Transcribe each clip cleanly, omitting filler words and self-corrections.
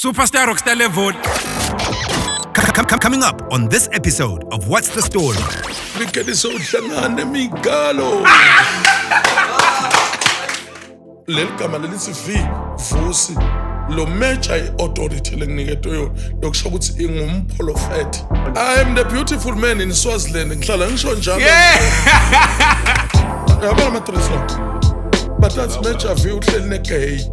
Superstar Rockstar level. Coming up on this episode of What's the Story? Likelise uhlangane migalo. Leli gama lelithi V Vusi lo major i-authority lenginiketwe yona lokusho ukuthi ingumprofethi. I am the beautiful man in Swaziland, ngihlala ngisho njalo. Yabona ama-dress la, but that's Major V uhleli ne-gay.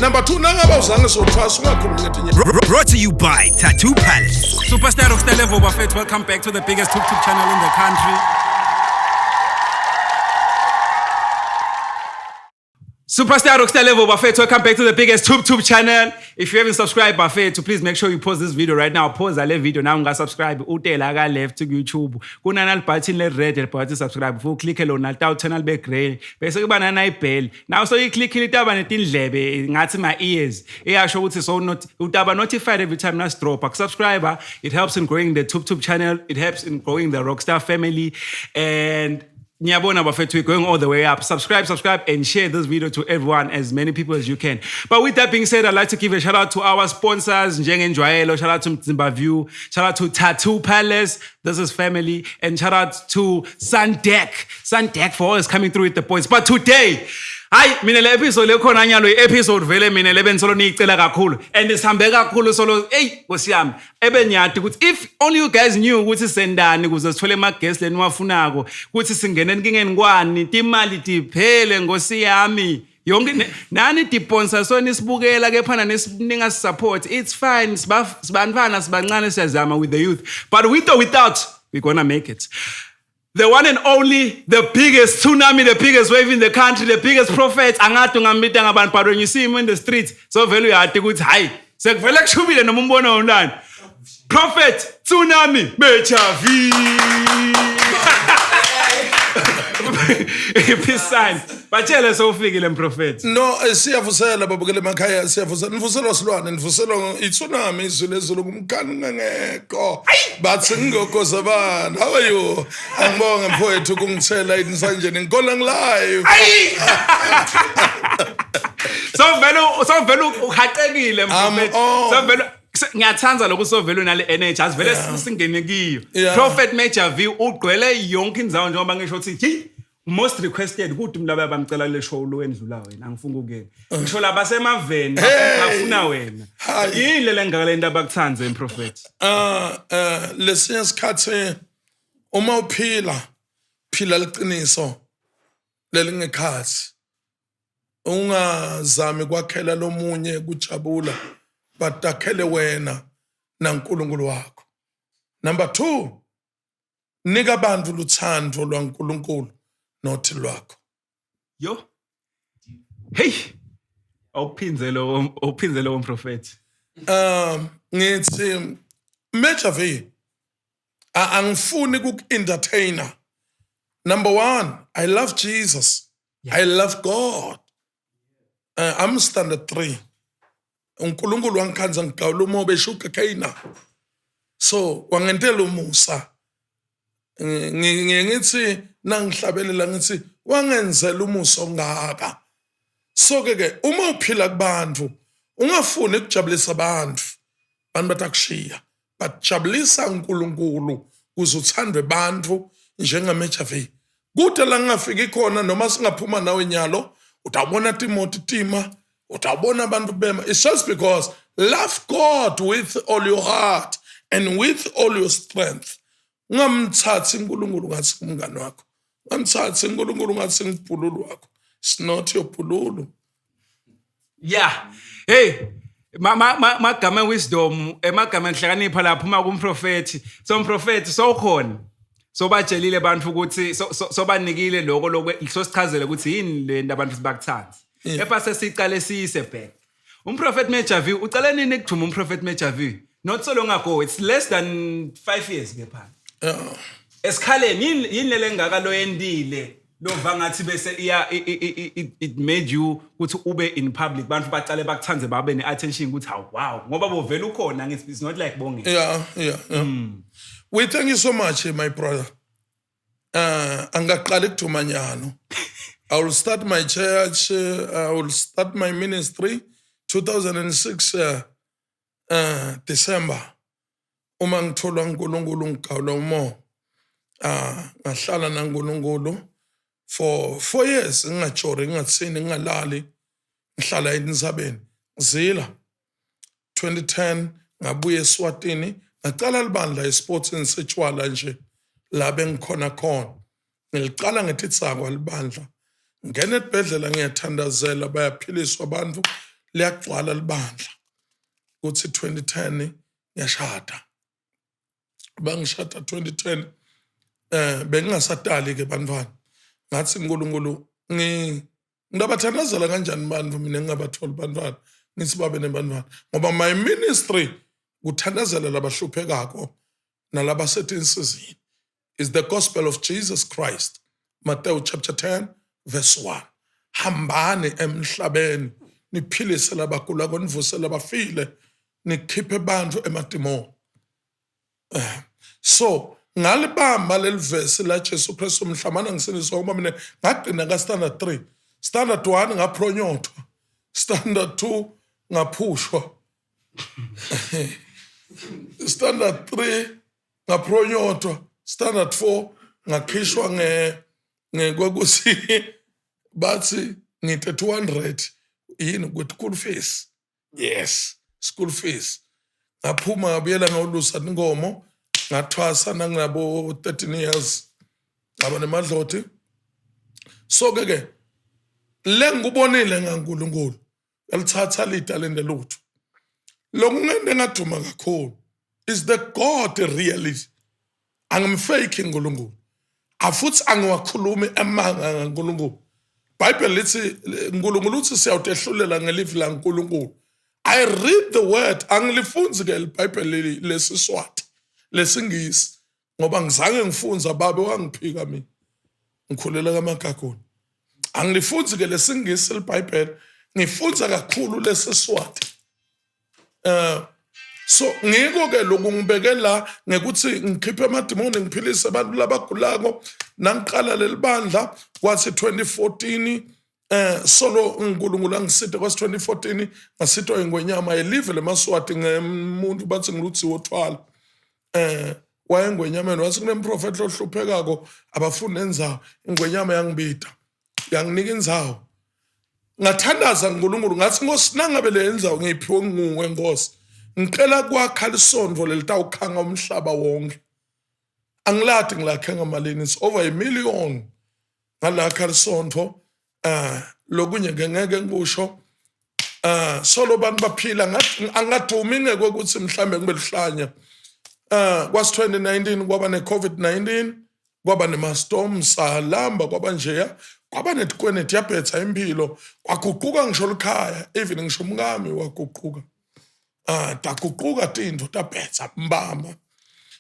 Number 2, nangabe awuzange sothwasa ungakhulumi ngetinye. Brought to you by Tattoo Palace. Superstar Rockstar level bafethu, welcome back to the biggest YouTube channel in the country. Superstar Rockstar level bafethu, welcome back to the biggest YouTube channel. If you haven't subscribed bafethu, please make sure you pause this video right now. Pause le video now unga subscribe utela ka left ku YouTube. Kunana button le red le subscribe. Fu click lona litawuthena libe grey. Bese kuba nana ibell. Now so you click litaba netindlebe ngathi my ears. Iyasho ukuthi so not utaba notified every time nas drop. Subscriber, it helps in growing the YouTube channel. It helps in growing the Rockstar family. And ngiyabona bafethu, we're going all the way up. Subscribe, subscribe, and share this video to everyone, as many people as you can. But with that being said, I'd like to give a shout out to our sponsors, Njengenjwayelo, shout out to Mzimba View, shout out to Tattoo Palace, this is family, and shout out to Sundek. Sundek for always coming through with the boys. But today, hayi mina le episode lekhona nyalo i-episode vele mina le benisolo niyicela kakhulu and sihambe kakhulu solo hey nkosi yami ebenyadi ukuthi if only you guys knew ukuthi sendani ukuze sithole ama guests leniwafunako ukuthi singene enkingeni kwani timali tiphele nkosi yami yonke nani diponsa so nisibukela kephana ningasisupport, it's fine, sibantwana sibancane siyazama with the youth, but with or without we're gonna make it. The one and only, the biggest tsunami, the biggest wave in the country, the biggest prophet. Angathi ungambita ngabantu, but when you see him in the street, so vele uyati ukuthi hayi, sekuvele kushubile noma umbono wonani. Prophet Tsunami Major V. Peace sign. Batshele sowufikile mprofeti. No, siyavusela babukele emakhaya, siyavusela. Nivuselwa silwane, nivuselwa i-tsunami izwi lezulu kumkhani ngekho. Bathi ngingogoza abantu. How are you? Angibonge mfowethu kungithela insanjeni ngikhola ngi-live. So vele uhaqekile mprofeti. So vele ngiyathanda lokhu sovele unale energy asivele singene kiyo. Prophet Major V ugcwele yonke indzawo njengoba ngisho ukuthi hey most requested kude umuntu abamcela le show lo endlula wena angifuni ukungena. Ngisho labasemaveni bafuna wena. Yini le lengaka lento abakuthanze mprofeti? Lesinye isikhathi uma uphila phila liqiniso lelingekhathi, ungazami kwakhela lomunye kujabula, but akhele wena naNkulunkulu wakho. Number 2, nika abantu luthando lwaNkulunkulu not lwakho. Yo hey, awuphinze lo, awuphinze lo mprofeti. Ngithi Major V, angifuni kuku-entertainer. Number 1, I love Jesus. I love God. I'm standard 3. uNkulunkulu wangikhanza ngigawula umobe sugar cane. So wangentela umusa. Ngithi nangihlabelela ngithi wangenzela umusa ongaka. So ke uma uphila kubantu ungafuni ukujabulisa abantu. Abantu batakushiya. But jabulisa uNkulunkulu kuze uthandwe bantu njenga Major V. Kude la ngingafiki khona noma singaphuma nawe nyalo utawubona Timothy Tima, utawubona abantu bema. It's just because love God with all your heart and with all your strength. Ungamthathi uNkulunkulu ngathi umngani wakho. Ungamthathi uNkulunkulu ngathi ngibhululu wakho. It's not your bhululu. Yeah. Hey, magama wisdom, emagama enhlakanipha lapha uma kumprofeti. So mprofeti sowukhona. So batshelile abantu ukuthi sobanikile lokho lokho sosichazele ukuthi yini le nto abantu sibakuthanze. Kepha sesicale siyise back. Umprofeti Major V ucale nini ukuduma umprofeti Major V? Not so long ago, it's less than 5 years kepha. Esikhaleni yini le ngaka lo yendile lova ngathi bese iya it made you ukuthi ube in public bantu baqale bakuthanze babe ne-attention ukuthi hawu wow ngoba bovela ukhona ngithi it's not like bonge. Yeah. We thank you so much, my brother. Angaqali ukuduma nyalo. I will start my church, I will start my ministry 2006. December uma ngitholwa uNkulunkulu ngigawula umoya, ngahlala naNkulunkulu for 4 years, ngingajori, ngingathini, ngingalali, ngihlala entsabeni zila. 2010 ngabuya eSwatini, ngacala libandla esportsini setshwala nje la bengikhona khona. Ngilicala ngetitsakwa libandla, ngena esibhedlela, ngiyathandazela, bayaphiliswa abantu, liyagcwala libandla. Kuthi 2010 ngiyashada. Bangishada 2010, bengingasatali ke bantwana. Ngathi uNkulunkulu, ngingabathandazela kanjani bantu mina ngingabatholi bantwana? Ngithi babe nebantwana, ngoba my ministry kuthandazela labahluphekako nalabasetinsizini, is the gospel of Jesus Christ, Matthew chapter 10 verse 1: hambani emhlabeni, niphilise labagulako, nivuse labafile, nikhiphe bantu emadimoni. So ngalibamba leli verse la Jesu Kristu mhlamana ngisindiswa, ngoba mina ngagcina ka standard 3, standard 1 ngaphronyothwa, standard 2 ngaphushwa, standard 3 ngaphronyothwa, standard 4 ngakhishwa nge ngekwekuthi bathi ngite 200 yini ukuthi school fees. Yes, school fees. Ngaphuma, ngabuyela, ngawulusa inkomo, ngathwasa nanginabo 13 years, ngaba nemadloti. So ke ke le ngikubonile ngaNkulunkulu yalithatha litalente lutho lokungente ngaduma kakhulu is the God really. Angimfake uNkulunkulu, afuthi angiwakhulumi emanga ngaNkulunkulu. Bible lithi uNkulunkulu uthi siyawutehlulela ngelivi laNkulunkulu. I read the word, angilifunzi ke iBhayibheli lesiswati, lesingisi, ngoba ngizange ngifunza, babe wangiphika mina, ngikhulela kaMagagula. Angilifunzi ke lesingisi liBhayibheli, ngifunza kakhulu lesiswati. So ngiko ke lokhu ngibeke la ngekuthi ngikhiphe amadimoni, ngiphilise abantu labagulako. Nangiqala leli bandla kwathi 2014, solo uNkulunkulu angiside, kwasi 2014 ngasitwa ingwenyama yelive lemaswati ngemuntu bathi ngiluthi wothwala. Wayengwenyameni, wathi kunemprofeti ohluphekako abafuni endzawo. Ingwenyama yangibida, yanginika indzawo. Ngathandaza kuNkulunkulu, ngathi, Nkosi, nangabe le ndzawo ngiyiphiwe nguwe, Nkosi, ngicela kwakha lisondvo lelitawukhanga umhlaba wonke. Angiladi ngilakhe ngamalini, it's over a million. Ngalakha lisondvo. Lokunye ke ngeke ngikusho. Solo bantu baphila, ngathi angadumi ngeke ukuthi mhlambe ngibe luhlanya. Kwasi 2019 kwaba ne COVID-19, kwaba nema-storm, salamba, kwaba njeya, kwaba netikweneti, yabhetha impilo, kwaguquka ngisho likhaya, even ngisho umkami waguquka. Taguquka tintfo, tabhetha mbama.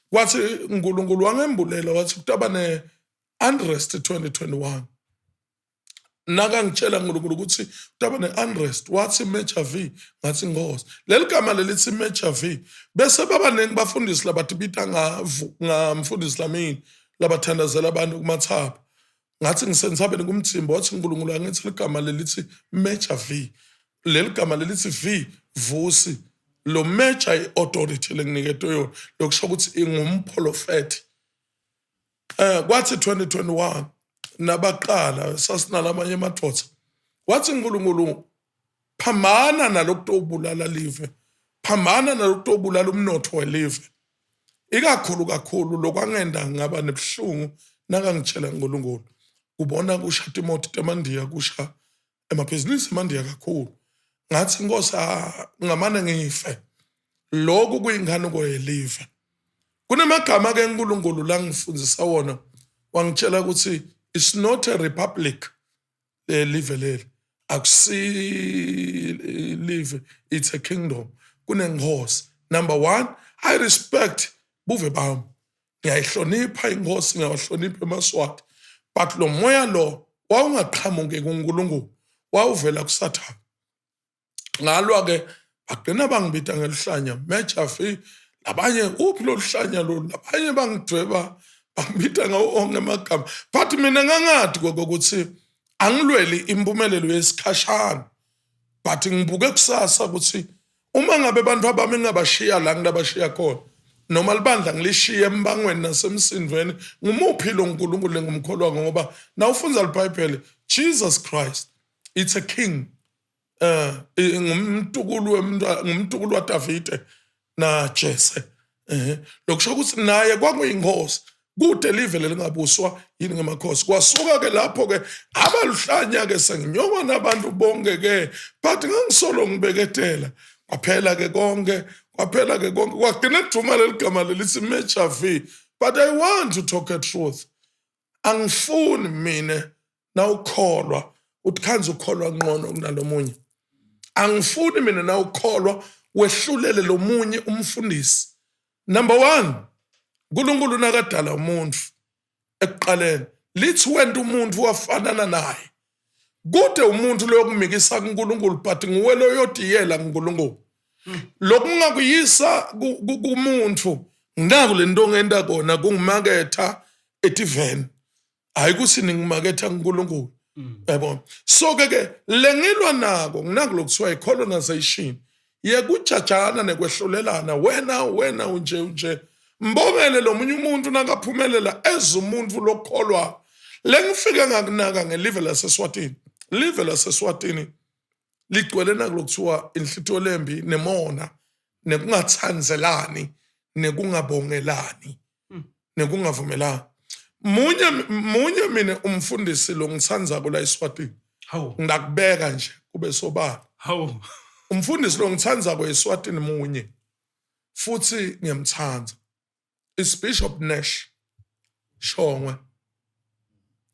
Kwathi uNkulunkulu wangembulela, wathi kutaba ne-unrest 2021. Nakangitshela uNkulunkulu ukuthi kutaba ne-unrest, wathi Major V. Ngathi, Nkosi, leli gama lelithi Major V, bese babaningi bafundisi labatibita ngamfundisi lamini labathandazela abantu kumathapha. Ngathi ngisensabeni kumthimba, wathi uNkulunkulu angithi ligama lelithi Major V, leli gama lelithi V, Vusi, lo major i-authority lenginiketwe yona lokusho ukuthi ingumprofeti. Kwathi 2021 nabaqala sasinalamanye amadoda, wathi uNkulunkulu, phambana nalokutobulala live, phambana nalokutobulala umnotho welive ikakhulu kakhulu. Lokwangenda ngaba nebuhlungu nakangitshela uNkulunkulu kubona kusha timoti temandiya, kusha emabhizinisi emandiya kakhulu. Ngathi, Nkosi, ngamane ngife, lokhu kuyinkanuko yelive. Kunemagama ke uNkulunkulu la ngifundisa wona, wangitshela ukuthi it's not a republic lelive leli, akusi live, it's a kingdom, kunenkosi. Number 1, I respect buve bami, ngiyayihlonipha inkosi, ngiyawahlonipha emaswati, but lo moya lo wawungaqhamuki kuNkulunkulu, wawuvela kuSathane. Ngalwa ke, bagcina bangibita ngeluhlanya, Major V, labanye uphi loluhlanya lolu, labanye bangidweba, bangibita ngawo onke amagama, but mina ngangathi kokuthi angilweli impumelelo yesikhashana, but ngibuke kusasa ukuthi Uma ngabe abantu abami ngingabashiya la ngilabashiya khona, noma libandla ngilishiye embangweni nasemsindweni, ngumuphi lo nkulunkulu lengumkholwa? Ngoba nawufundza libhayibheli, Jesus Christ, it's a king, ngumtukulu wemntwa, ngumtukulu waDavide na Jesse. Lokusho ukuthi naye kwakuyinkosi kude live lelingabuswa yini ngemakhosi. Kwasuka ke lapho ke abaluhlanya ke, senginyokwa nabantu bonke ke, but ngangisolo ngibeketela. Kwaphela ke konke, kwaphela ke konke, kwagcina kuduma leli gama lelithi Major V. But I want to talk a truth. Angifuni mina nawukholwa uthi khanze ukholwa ngqono kunalomunye. Angifuni mina nawukholwa wehlulele lomunye umfundisi. Number 1, uNkulunkulu nakadala umuntu ekuqaleni, lithi wena umuntu wafanana naye. Kude umuntu loyokumikisa kuNkulunkulu, but nguwe loyodiyela kuNkulunkulu. Lokungakuyisa kumuntu nginaku lento ngenta kona kungimaketha etiveni, hayi ukuthi ningimaketha kuNkulunkulu, yabona. So ke ke lengilwa nako nginaku lokuthiwa i-colonization yekujajana nekwehlulelana. Wena wena unje unje, mbongele lo munye umuntu nakaphumelela eze umuntu lokholwa. Lengifike ngakunaka ngelive laseSwatini, live laseSwatini ligcwele nakulokuthiwa inhlithiyo lembi nemona nekungathandzelani nekungabongelani nekungavumelani. Munye munye mina umfundisi lo ngithandzako la eSwatini. Hawu. Ngakubeka nje kube sobala. Hawu. Umfundisi lo ngithandzako eSwatini munye, futhi ngiyamthanda, is Bishop Nash Shongwe.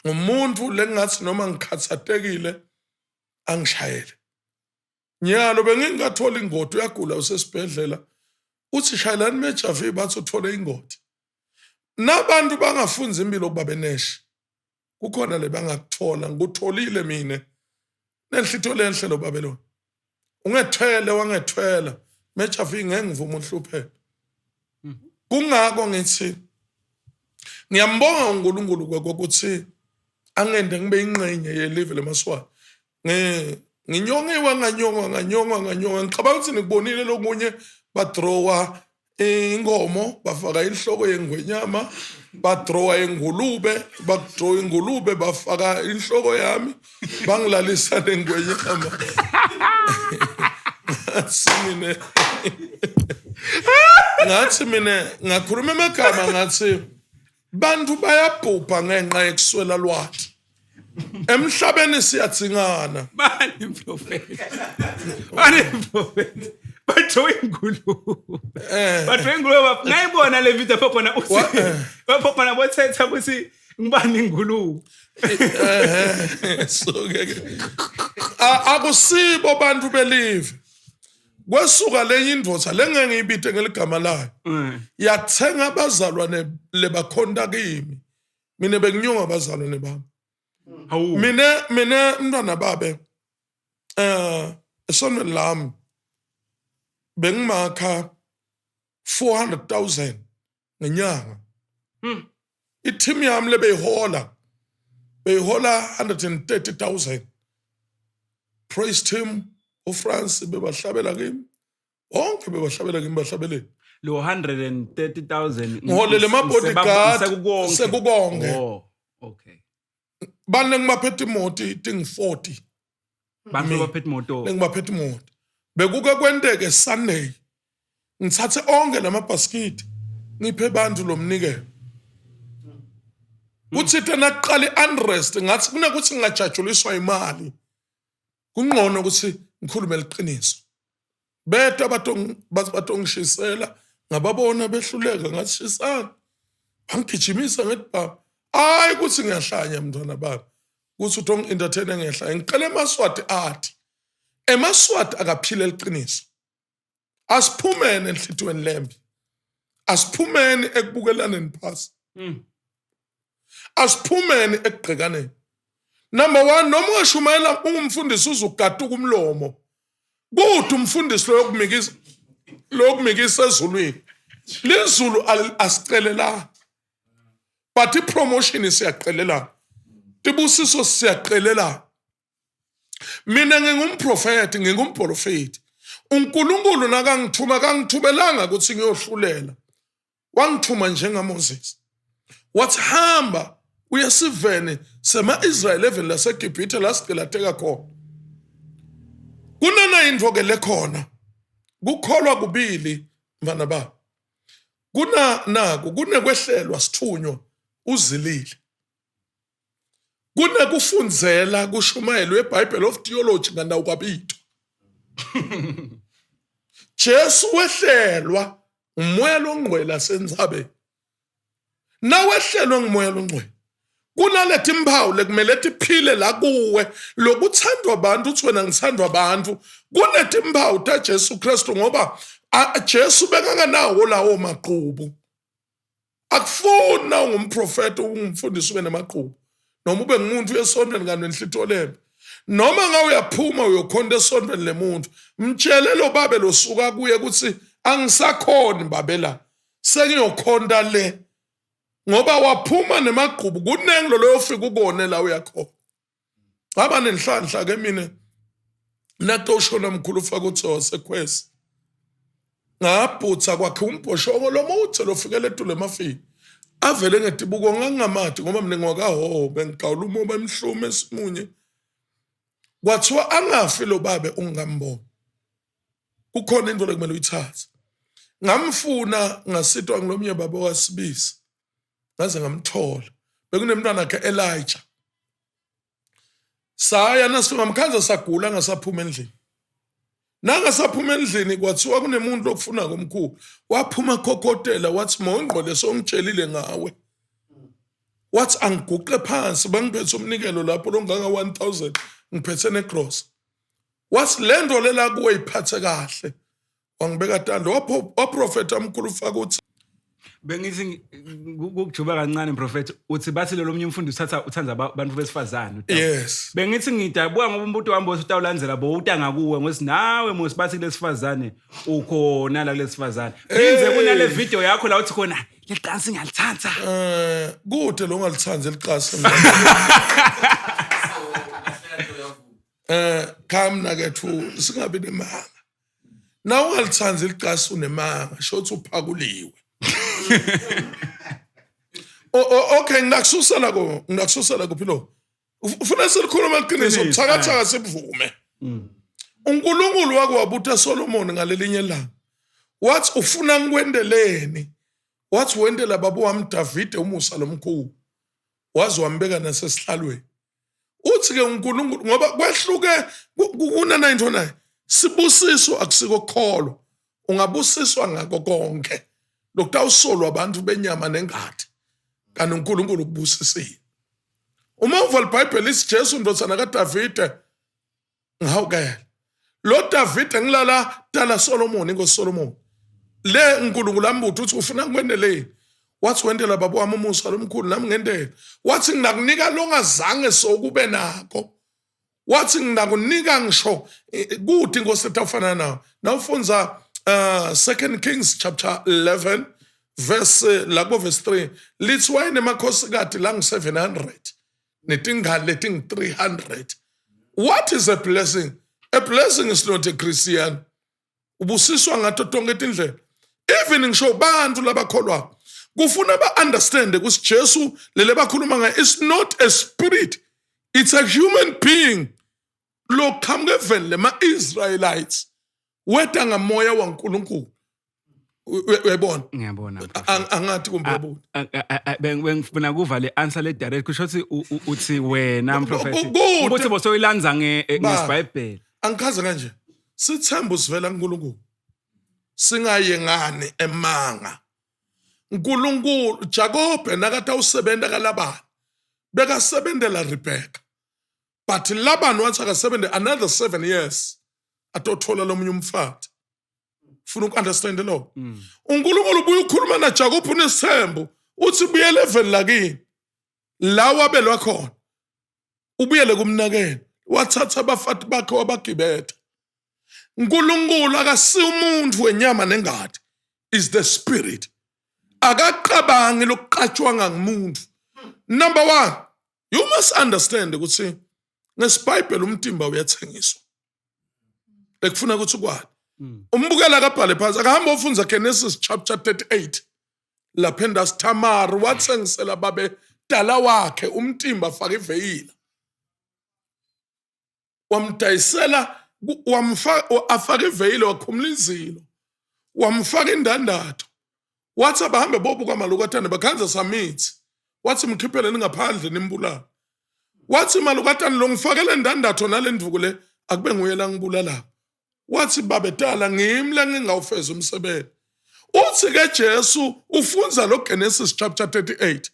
Ngumuntu lengathi noma ngikhathatekile angishayele. Nyalo bengingathola ingoti, uyagula, usesibhedlela, uthi shayelani Major V, bathi uthole ingoti. Nabantu bangafunza impilo kuba beneshi, kukhona le bangakuthola. Ngikutholile mina nenhlitho lenhle lo babe lo ungethwele, wangethwela Major V, ngeke ngivume uhlupheke. Kungako ngithi ngiyambonga uNkulunkulu kokuthi angende ngibe ingxenye yelive lemaswati. Nginyongiwe, nganyongwa, nganyongwa, nganyongwa. Ngicabanga ukuthi nikubonile lokunye, badrowa inkomo bafaka inhloko yengwenyama, badrowa ingulube, bakudrowa ingulube bafaka inhloko yami, bangilalisa nengwenyama. Ngathi mina, ngathi mina ngakhuluma emagama, ngathi bantu bayabhubha ngenxa yekuswela lwati emhlabeni, siyadzingana. Bani prophet, bani prophet, badrowa ingulube. Badrowa ingulube. Ngayibona le video apho khona uthi lapho khona bothetha ukuthi ngibani ingulube. So ke ke akusibo bantu belive. Kwesuka lenye indvodza lengeke ngiyibite ngeligama layo, yathenga abazalwane lebakhonta kimi. Mina benginyonga abazalwane bami. Hawu. Mina mntwana babe, esonweni lami bengimakha 400,000 ngenyanga. I-team yami lebeyihola, beyihola 130,000. Praise team, uFrance bebahlabela kimi, bonke bebahlabela kimi, bahlabeleli. Lo 130,000? Ngiholele ama-bodyguard. Sekukonke? Sekukonke. Oh, okay. Bane ngibaphethe imoti tingu-40. Bantu baphethe imoto? Engibaphethe imoto. Bekuke kwenteke Sunday ngithathe onke lamabhasikidi ngiphe bantu lo mnikelo. Kuthi nakuqala i-unrest, ngathi kunokuthi ngingajatshuliswa imali, kungcono ukuthi ngikhulume liqiniso. Beta batongishisela, ngababona behluleka, ngathi shisana. Bangigijimisa ngithi baba, hayi ukuthi ngiyahlanya mntwana baba, ukuthi uthi ongi-entertain ngiyahlanya. Ngicela emaswati athi emaswati akaphile liqiniso. Asiphumeni enhlitweni lembi, asiphumeni ekubukelaneni phasi, asiphumeni ekugqekaneni. Number one, noma ungashumayela ungumfundisi uzugatuka umlomo kude, umfundisi loyokumikisa, loyokumikisa ezulwini. Lizulu asicelelani, but ipromotion siyaqelelana, tibusiso siyaqelelana. Mina ngingumprofeti, ngingumprofeti. uNkulunkulu nakangithuma kangithubelanga ukuthi ngiyohlulela, wangithuma njengaMoses, wathi hamba uyesiveni sema-Israyeli eveni laseGibhithe la sigqilateka khona. Kunana into ke lekhona kukholwa kubili mfana ba kuna naku kunekwehlelwa sithunywa uzilile, kunekufundzela kushumayelwa eBible of Theology nganawo kwabito. Jesu wehlelwa umoya longcwele asenzabe, nawehlelwe ngumoya longcwele kunaleti mphawu lekumele tiphile la kuwe lokuthandwa abantu uthi wena ngithandwa abantu. Kunetimphawu taJesu Kristu ngoba Jesu bekanganawo lawo maqhubu. Akufuni na ungumprofeti ungumfundisi ube namaqhubu noma ube ngumuntu uyesontweni kanti nenhlitho lembi, noma ngawe uyaphuma uyokhonta esontweni lemuntu, mtshele lo babe losuka kuye ukuthi angisakhoni babe la, sengiyokhonta le, ngoba waphuma nemagqubu kuningi lo loyofika ukone la uyakhona. Ngaba nenhlanhla ke mina natoshona mkhulu ufaka uthi wasekhwesi ngabhutha kwakhe umbhoshongo lomude lofikela etulu emafini avele ngetibuko ngangingamathi ngoba mina ngiwakahoho bengigawula umoba emhlume esimunye. Kwathiwa angafi lo babe ungamboni, kukhona into lekumele uyithathe. Ngamfuna ngasitwa ngilomnye baba wasibisi ngaze ngamthola, bekunemntwana wakhe Elijah. Saya nasifika ngamkhanza sagula ngasaphuma endlini, nangasaphuma endlini kwathiwa kunemuntu okufuna komkhulu, waphuma khokhotela wathi mongqole songitshelile ngawe, wathi angiguqe phansi bangiphethe umnikelo lapho longaka 1000 ngiphethe negrosa, wathi le nto lela kuwe iphathe kahle, wangibeka tando waprofetha mkhulu ufaka uthi bengithi kukujuba kancane mprofethi, uthi bathi lo lomnye umfundi uthatha uthanda abantu besifazane. Yes. Bengithi ngidabuka ngoba umbuto wami bothi utawulandzela bo utanga kuwe ngosi nawe mos bathi kulesifazane ukhona la kulesifazane. Phindze kunale video yakho la uthi khona lecansi ngiyalithanda. Kude lo ngalithandi eliqasi. Cha mina kethu singabi nemanga. Na ungalithandi liqasi unemanga, shothi uphakuliwe. Okay, nginakususela ko, nginakususela kuphi lo? Ufuna silikhuluma iqiniso, Iqiniso, buthakathaka sibuvume. uNkulunkulu wake wabuta Solomon ngalelinye ilanga. Wathi ufuna ngikwendeleni? Wathi wendela baba wami Davide umusa lomkhulu. Waze wambeka nasesihlalweni. Uthi ke uNkulunkulu ngoba kwehluke kuna 909 sibusiso akusiko kukholwa, ungabusiswa ngako konke lokutawusolwa abantu benyama nengati, kanti uNkulunkulu ukubusisile. Uma uva iBhayibheli lithi Jesu ndodana kaDavide, ngihawukela lo Davide ngilala tala Solomon, inkosi Solomon le uNkulunkulu ambutha uthi ufuna ngikwendeleni, wathi wendela baba wami umusa lomkhulu nami ngendela, wathi nginakunika longazange sokube nako, wathi nginakunika ngisho kude inkosi etawufana nawo. Nawufunza Second Kings chapter 11 verse la kubo verse 3 lithi wayenemakhosikazi la ngu-700 netingane letingu-300. What is a blessing? A blessing is not a Christian. Ubusiswa ngato tonke tindlela. Even ngisho bantu labakholwa kufuna ba-understand ukuthi Jesu lele bakhuluma ngaye is not a spirit, it's a human being loqhamuka eveni lema-Israelites, weta ngamoya waNkulunkulu. Uyayibona? Ngiyabona. Angathi kumbe uyabona. Bengifuna kuva le answer le direct, kusho ukuthi uthi wena mprofethi Kude. ukuthi bosoyilanza Ba. ngesibhayibheli. Angichaze kanje, sithemba usivela kuNkulunkulu, singayengani emanga. uNkulunkulu Jakobe nakathi awusebenta kaLabani bekasebentela Rebecca, but Laban wathi akasebente another 7 years atothola lomunye umfati. Ufuna uku-understand lo? uNkulunkulu ubuye ukhuluma naJakobe unesithembu, uthi buyele eveni lakini la wabelwa khona, ubuyele kumnakeni. Wathatha abafati bakhe wabagibetha. uNkulunkulu akasiyo umuntu wenyama nengati, is the spirit. Akaqabangi lokuqatshwanga ngumuntu. Number 1, you must understand ukuthi ngesibhayibheli umtimba uyathengiswa, ekufuna ukuthi ukwani. Umbukela akabhale phansi, akahamba ofunza Genesis chapter 38. Lapha endasithamari wathengisela babe dala wakhe umtimba afaka iveyila. Wamdayisela wamfaka afaka iveyila, wakhumula izilo. Wamfaka indandatho. Wathi abahambe bobuka malukatane bakhanze samithi. Wathi mkhipheleni ngaphandle nimbulale. Wathi malukatane lo ngifakele indandatho nalenduku le akube nguye la ngibulala. Wathi babetala ngimi la ngingawufeza umsebenzi. Uthi ke Jesu ufunza lo Genesis chapter 38.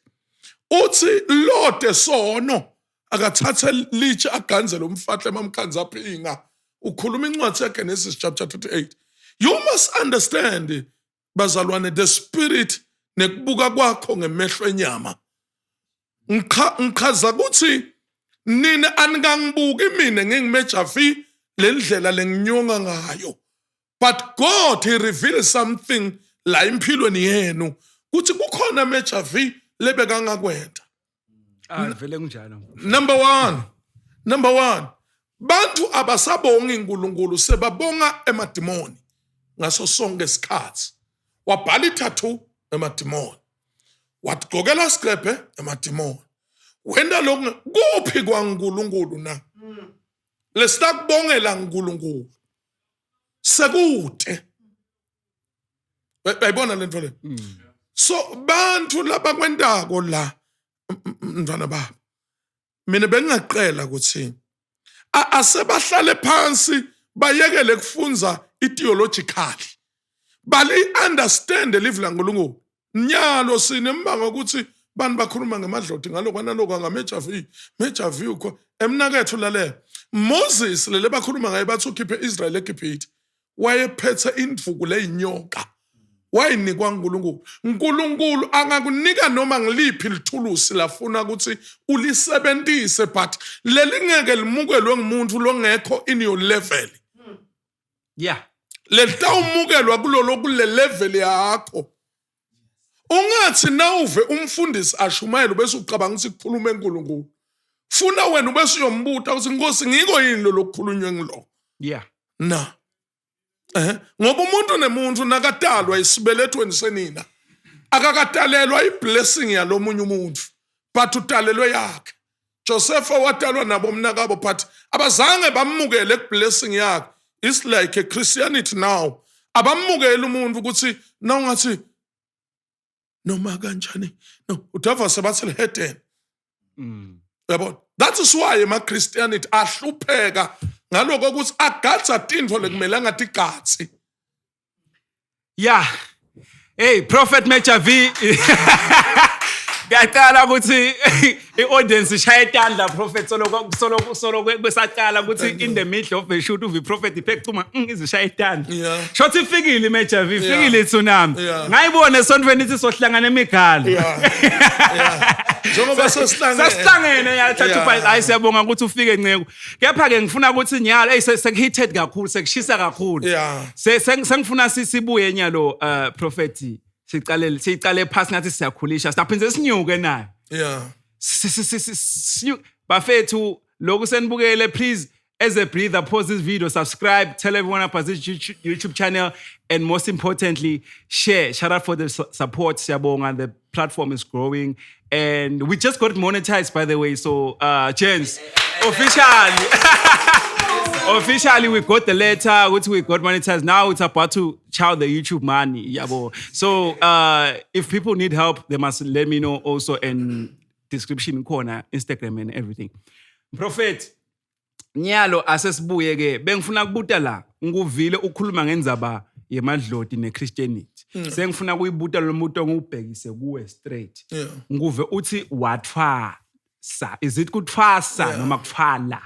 Uthi lode sono akathathe litshe aganze lo mfahle mamkhanza aphinga. Ukhuluma incwadi yaGenesis chapter 38. You must understand bazalwane the spirit nekubuka kwakho ngemehlo enyama. Ngichaza ukuthi nina anikangibuki mina ngingiMajor V lendlela lenginyonga ngayo. But God he reveals something la empilweni yenu kuthi kukhona Major V lebekangakwenta. Ah, vele kunjalo. Number 1. Number 1. Bantu abasabongi uNkulunkulu sebabonga emadimoni ngaso sonke isikhathi. Wabhala itattoo emadimoni. Wagqokela sigqebhe emadimoni. Wenda lokhu kuphi kwaNkulunkulu na? Lesakubongela uNkulunkulu. Sekude. Bayibona lento le. So bantu labakwentako la mntwana baba. Mina bengingaqela ukuthi asebahlale phansi bayekele kufunza i-theologically. Bali understand live laNkulunkulu. Nyalo sinembango ukuthi bantu bakhuluma ngemadloti ngalokho nalokho ngaMajor V, Major V ukho emnakethu lalela. Moses lele bakhuluma ngaye bathi ukhiphe Israel eGibhithe. Wayephethe indvuku leyinyoka. Wayinikwa uNkulunkulu. uNkulunkulu angakunika noma ngiliphi lithulusi lafuna ukuthi ulisebenzise but lelingeke limukelwe ngumuntu longekho in your level. Yeah. Lelitawumukelwa kulolo kule level yakho. Ungathi nawuve umfundisi ashumayela bese ucabanga ukuthi kukhuluma eNkulunkulu. Funa wena ubese uyombuta ukuthi Nkosi ngiko yini lo lokukhulunywe ngilo. Yeah. Na. Ngoba umuntu nemuntu nakatalwa isibelethweni senina akakatalelwa iblessing yalomunye umuntu but utalelwe yakhe. Josepha watalwa nabo mnakabo but abazange bamukele kublessing yakhe. It's like a Christianity now. Abamukele umuntu ukuthi nawungathi noma kanjani no udava sebathi lihedeni. Yabona, that is why ema Christianity ahlupheka ngaloko ukuthi agadza tintfo lekumele angatigadzi. Yeah. Hey, Prophet Major V. Ngiyaqala ukuthi i-audience ishaye itandla Prophet solo solo solo kwesaqala ukuthi in the middle of the shoot uvi Prophet iphekuchuma izishaya itandla. Shothi ifikile iMajor V, ifikile itsunami. Ngayibona esontweni ithi sohlangana emigalo. Njengoba sesihlangene. Sesihlangene ya thatha yeah. Hayi siyabonga ukuthi ufike Nceku. Kepha ke ngifuna ukuthi nyalo hey sekuheated kakhulu sekushisa kakhulu. Sengifuna sibuye nyalo Prophet sicale sicale phasi ngathi siyakhulisha siphinde sinyuke nayo. Bafethu lokhu senibukele please as a breather pause this video, subscribe, tell everyone about this YouTube channel, and most importantly share. Shout out for the support siyabonga, the platform is growing and we just got monetized by the way, so gents officially officially we got the letter which we got monetized. Now it's about to chow the YouTube money yabo. So if people need help they must let me know also in description corner, Instagram and everything. Prophet nyalo asesibuye ke bengifuna kubuta la ngikuvile ukhuluma ngendzaba yemadloti neChristianity. Sengifuna kuyibuta lo muntu ngubhekise kuwe straight. Ngikuve uthi wathwasa, is it kuthwasa noma kuthwala?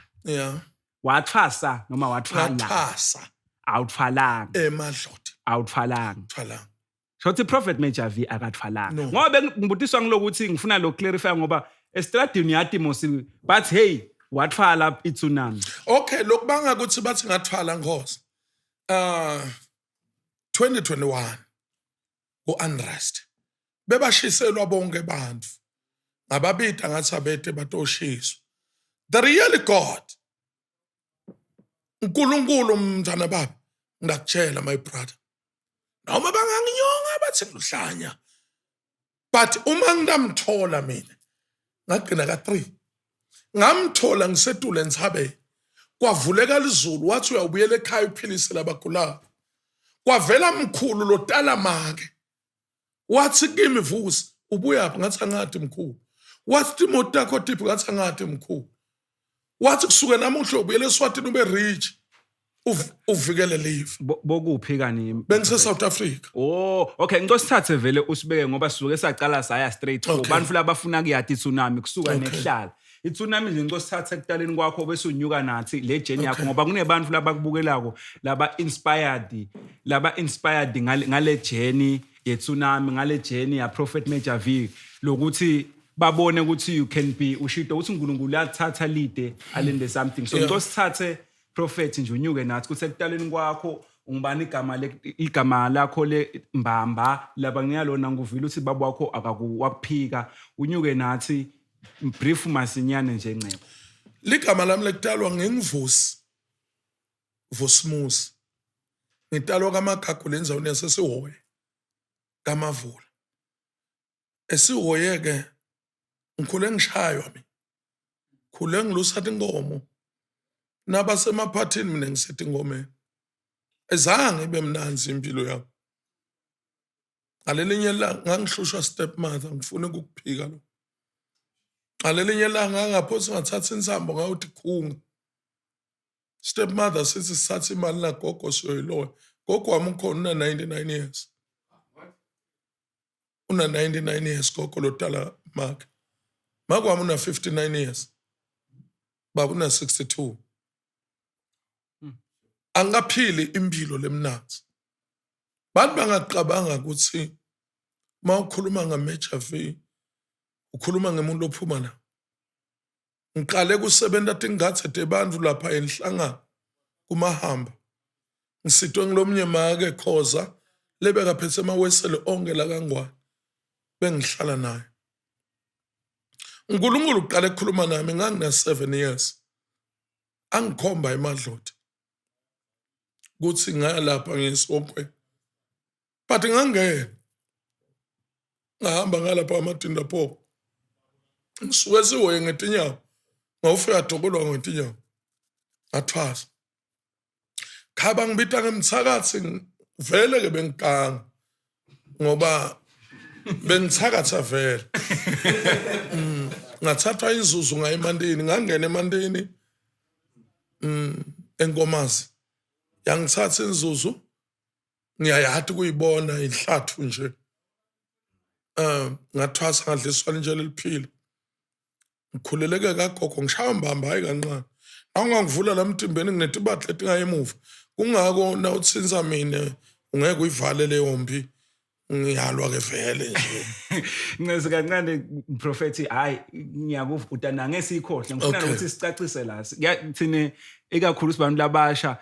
Wathwasa noma wathwala? Wathwasa. Awuthwalanga. Emadloti. Awuthwalanga. Thwalanga. Shothi Prophet Major V akathwalanga. Ngoba ngibutiswa ngilokuthi ngifuna lo clarify ngoba estradini yati mosi but hey wathwala itsunami. Okay, lokubanga ukuthi bathi ngathwala Nkosi. 2021 ku-unrest. Bebashiselwa bonke abantu. Ngababida ngathi abete batoshiswa. The real God uNkulunkulu mntana baba. Ngakutshela, my brother, noma banganginyonga bathi ngiluhlanya, but uma nginamthola mina ngagcina ka-3, ngamthola ngisetule entsabeni, kwavuleka lizulu, wathi uyawubuyela ekhaya uphilise labagulayo. Kwavela mkhulu lotala make, wathi kimi, "Vusi, ubuyaphi?" Ngathi, "Angadi, mkhulu." Wathi, "Timoto takho tiphi?" Ngathi, "Angadi, mkhulu." Wathi, "Kusuke namuhla ubuyele eSwatini, ube rich, uvikele live." Bokuphi kani? Bengise-South Africa. Oh, okay, ngicela sithathe vele usibeke ngoba sisuke sacala saya straight for bantu labafuna kuyati tsunami kusuka nekuhlala. I-tsunami nje, ngicela sithathe ekutaleni kwakho bese unyuka nathi le journey yakho ngoba kunebantu labakubukelako laba inspired ngale journey ye-tsunami, ngale journey ya Prophet Major V, lokuthi babone ukuthi you can be ushito ukuthi uNkulunkulu uyathatha lide alende something. So ngicela sithathe, Prophet, nje unyuke nathi ukuthi ekutaleni kwakho ungubani igama igama lakho le mbamba laba ngiyalona nguvile ukuthi baba wakho akakuwakuphika. Unyuke nathi brief masinyane nje, ncebo. Ligama lami lekutalwa nginguVusi, Vusimusi. Ngitalwa kaMagagu, lendzaweni yaseSihoye kaMavula. ESihoye ke ngikhule ngishaywa mina, khule ngilusa tinkomo nabasemaphathini, mina ngisetingomeni. Ezange ibe mnanzi impilo yami. Ngalelinye ilanga ngangihlushwa step mother, ngifuna ukukuphika lo. Ngalelinye ilanga ngangaphosi ngathatha insambo ngawuthi khunga step mother, sithi sithatha imali nagogo siyoyiloya. Gogo wami ukhona, una 99 years, una 99 years gogo lotala make. Make wami una 59 years, baba una 62. Angaphili impilo lemnanzi. Bantu bangacabanga ukuthi uma ukhuluma nga-Major V ukhuluma ngemuntu ophuma la. Ngiqale kusebenta tingadze tebantfu lapha enhlangano kumahamba, ngisitwe ngilomnye make Khoza lebekaphethe emawesele onke lakangwane, bengihlala naye. uNkulunkulu uqale ukukhuluma nami ngangina 7 years, angikhomba emadloti kuthi ngaya lapha ngesokwe, but ngangena ngahamba ngalapha amadinda pho, ngisuke sihoye ngetinyawo, ngawufika dokolwa ngetinyawo, ngathwasa. Khaba ngibita ngemthakathi vele ke, bengiganga ngoba bengithakatha vele. Ngathathwa inzuzu ngaya emantini, ngangena emantini enkomazi, yangithatha inzuzu, ngiyayati kuyibona inhlathu nje. Ngathwasa, ngadliswa nje leliphila. Ngikhuleleke kagogo, ngishaya mbamba, hayi kancane. Awungangivula la mtimbeni, nginetibatla letingayi emuva, kungako nawutsinsa mina ungeke uyivale leyo mpi, ngiyalwa ke vele nje. Ncesi kancane, Prophet, hayi, ngiyakuva utana ngesikhohle, ngifuna ukuthi sicacise la. Thine ikakhulu sibantu labasha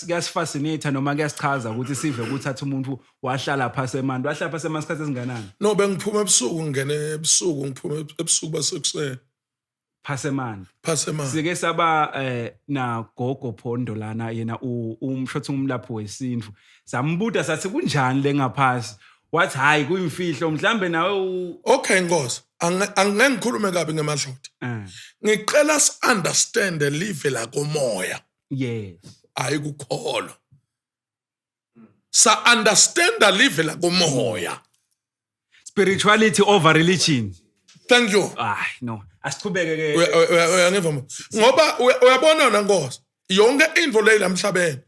kuyasifascinate noma kuyasichaza ukuthi sive ukuthi athi umuntu wahlala phasi emanti, wahlala phasi emanti isikhathi esinganani? No, bengiphuma ebusuku, ngingene ebusuku, ngiphuma ebusuku basekuseni. Phasi emanti. Phasi emanti. Sike saba na gogo Phondo lana, yena umshotho umlaphi wesintu, sambuda sathi kunjani lengaphasi, wathi hayi, kuyimfihlo mhlambe nawe Okay Nkosi, angeke ngikhulume kabi ngemadloti. Ngicela si-understand live la komoya. Hayi kukholwa, sa understand live la komoya. Spirituality over religion. Thank you. Ay no, asichubeke ke. Uyangiva ngoba uyabona wena Nkosi, yonke into leyi lamhlabeni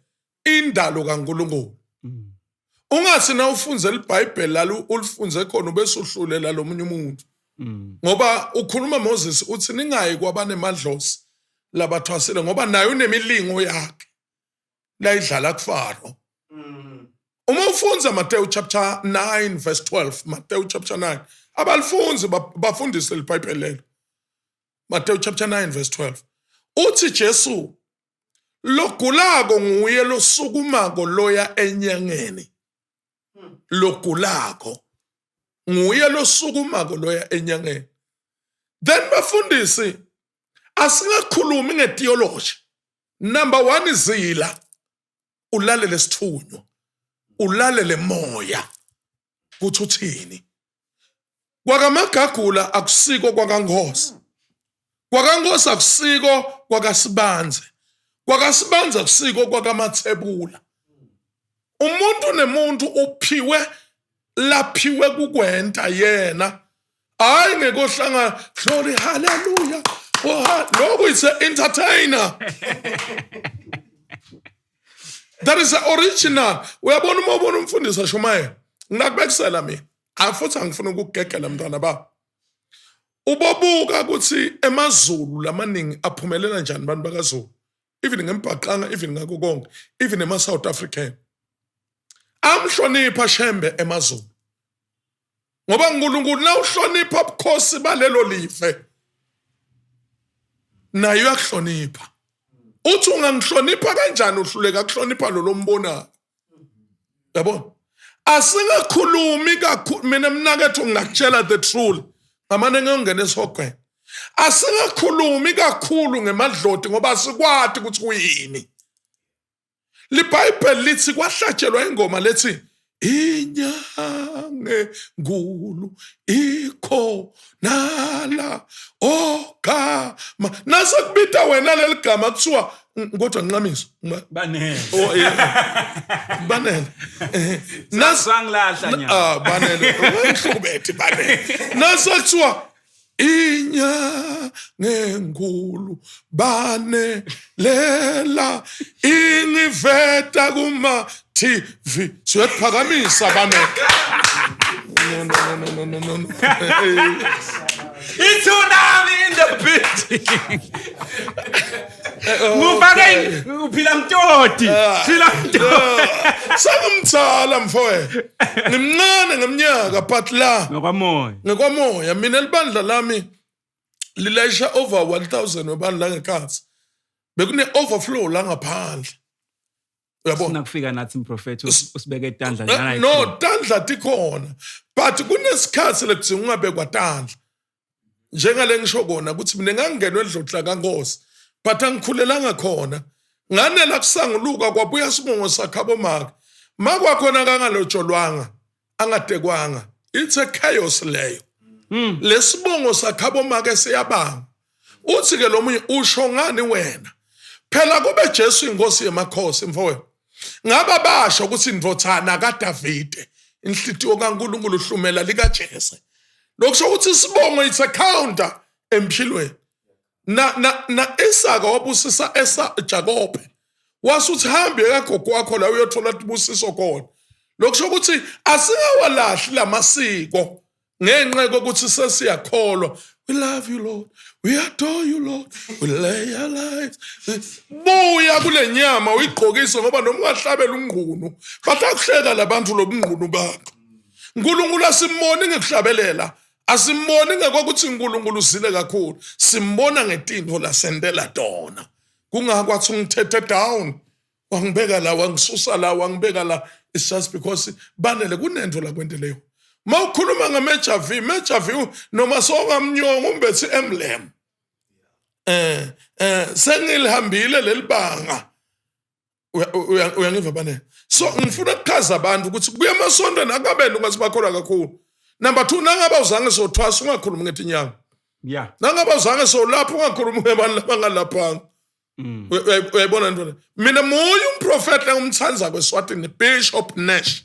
indalo kaNkulunkulu. Ungathi na ufunze iBhayibheli lalo ulifunze khona ubese uhlulela lo munye umuntu, ngoba ukhuluma Moses uthi ningayi kwabanemadlozi labathwasile, ngoba naye unemilingo yakhe layidlala kuFaro. Uma ufunza Matthew chapter 9 verse 12, Matthew chapter 9, abalifunzi bafundise iBhayibheli lelo. Matthew chapter 9 verse 12 uthi Jesu, "Logulako nguye losukumako loya enyangeni." Logulako nguye losukumako loya enyangeni. Then bafundisi, asingakhulumi ngetheology. Number 1, zila. Ulalele sithunywa, ulalele moya kuthi uthini. Kwakamagagula akusiko kwakaNkosi, kwakaNkosi akusiko kwakaSibanze, kwakaSibanze akusiko kwakaMathebula. Umuntu nemuntu uphiwe laphiwe kukwenta yena, hayi ngekohlangana glory hallelujah. Oh, lokhu is an entertainer. That is the original. Uyabona uma ubona umfundisi ashumayela, ngingakubekisela mina, futhi angifuni ukugegela mntwana ba. Ubobuka ukuthi emaZulu lamaningi aphumelela njani abantu bakaZulu, even ngembhaqanga, even ngakho konke, even ema-South African amhlonipha Shembe emaZulu, ngoba uNkulunkulu nawuhlonipha ubukhosi balelo live naye uyakuhlonipha. Uthi ungangihlonipha kanjani uhluleka kuhlonipha lo lombonayo? Yabona, asingakhulumi kakhulu. Mina mnakethu ngingakutshela the truth, ngamane ngiyongena esihogweni. Asingakhulumi kakhulu ngemadloti ngoba asikwati ukuthi kuyini. LiBhayibheli lithi kwahlatshelwa ingoma lethi inyange nkulu ikho nala ogama nasekubita wena leli gama kuthiwa kodwa nqamiso Banele. Oh, yeah. Banele. Sangilahla nya. Ah, banele. Ungihlubethe banele. Nasekuthiwa inyangenkulu bane lela ingiveta kuma TV siyaphakamisa bane. No, no, no, no, no, no, no. Itsunami in the building. Ngufake uphila mtoti. Phila mtoti. Sengimdala mfowethu, ngimncane ngeminyaka, but la Ngokwamoya. Ngekwamoya mina libandla lami lilayisha over 1000 webandla langekhathi, bekune overflow la ngaphandle, uyabona. Sifuna kufika nathi mprofethi, usibeke etandla njana. No, tandla tikhona, but kunesikhathi lekudzinga ungabekwa tandla, njengale ngisho kona ukuthi mina ngangingenwe edloti lakaNkosi, but angikhulelanga khona, nganela kusanguluka kwabuya sibongo sakhabo maka makwakhona kangalotsholwanga angatekwanga. It's a chaos leyo. Lesibongo sakhabo make siyabanga. Uthi ke lo munye usho ngani wena? Phela kube Jesu inkosi yemakhosi mfowethu, ngaba basho ukuthi indvothana kaDavide, inhlitiyo kaNkulunkulu uhlumela likaJese. Lokusho ukuthi isibongo it's a counter empilweni. Na Isaka wabusisa esa Jakobe, wasuthi hambe kagogo wakho la uyothola tibusiso khona. Lokusho ukuthi asingawalahli lamasiko ngenxa yokuthi sesiyakholwa. We love you Lord, we adore you Lord, we lay our lives. Buya kule nyama uyigqokise, ngoba noma ungahlabela ungqunu batakuhleka labantu lobungqunu bakho. uNkulunkulu asimboni ngekuhlabelela, asimboni ngekokuthi uNkulunkulu uzile kakhulu, simbona ngetinto lasentela tona. Kungako wathi ungithethe down, wangibeka la, wangisusa la, wangibeka la. It's just because banele kunento la kwenteleyo. Ma ukhuluma nge-Major V, Major V noma songamnyonga umbethi emblem, sengilihambile lelibanga. Uyangiva banele? So ngifuna ukuchaza abantu ukuthi kuya emasontweni akabele ungathi bakholwa kakhulu. Number 2, nangabe uzange sothwasa ungakhulumi ngetinyanga. Nangabe uzange solapha ungakhulumi ngebantu labangalaphanga. Uyayibona into le? Mina munye umprofeti engimthanza kweSwatini, Bishop Nash.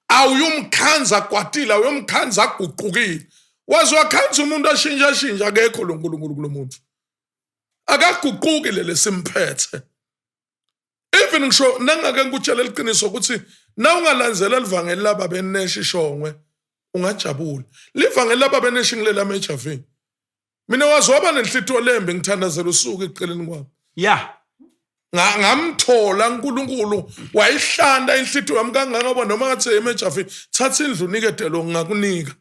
Awuyumkhanza kwatile, awuyumkhanza aguqukile. Waze wakhanza umuntu ashintsha ashintsha, akekho lo nkulunkulu kulo muntu. Akaguquki lele simphethe. Even ngisho nangake ngikutshela iqiniso ukuthi na ungalandzela livangeli laba beneshi shongwe ungajabula. Livangeli laba beneshi ngilela Major V. Mina waze waba nenhlithiyo lembi, ngithandazela usuku eceleni kwami. Ngamthola uNkulunkulu wayihlanda inhlithiyo yami kangaka, noma ngathi eMajor V thatha indlu unikede lo, ngingakunika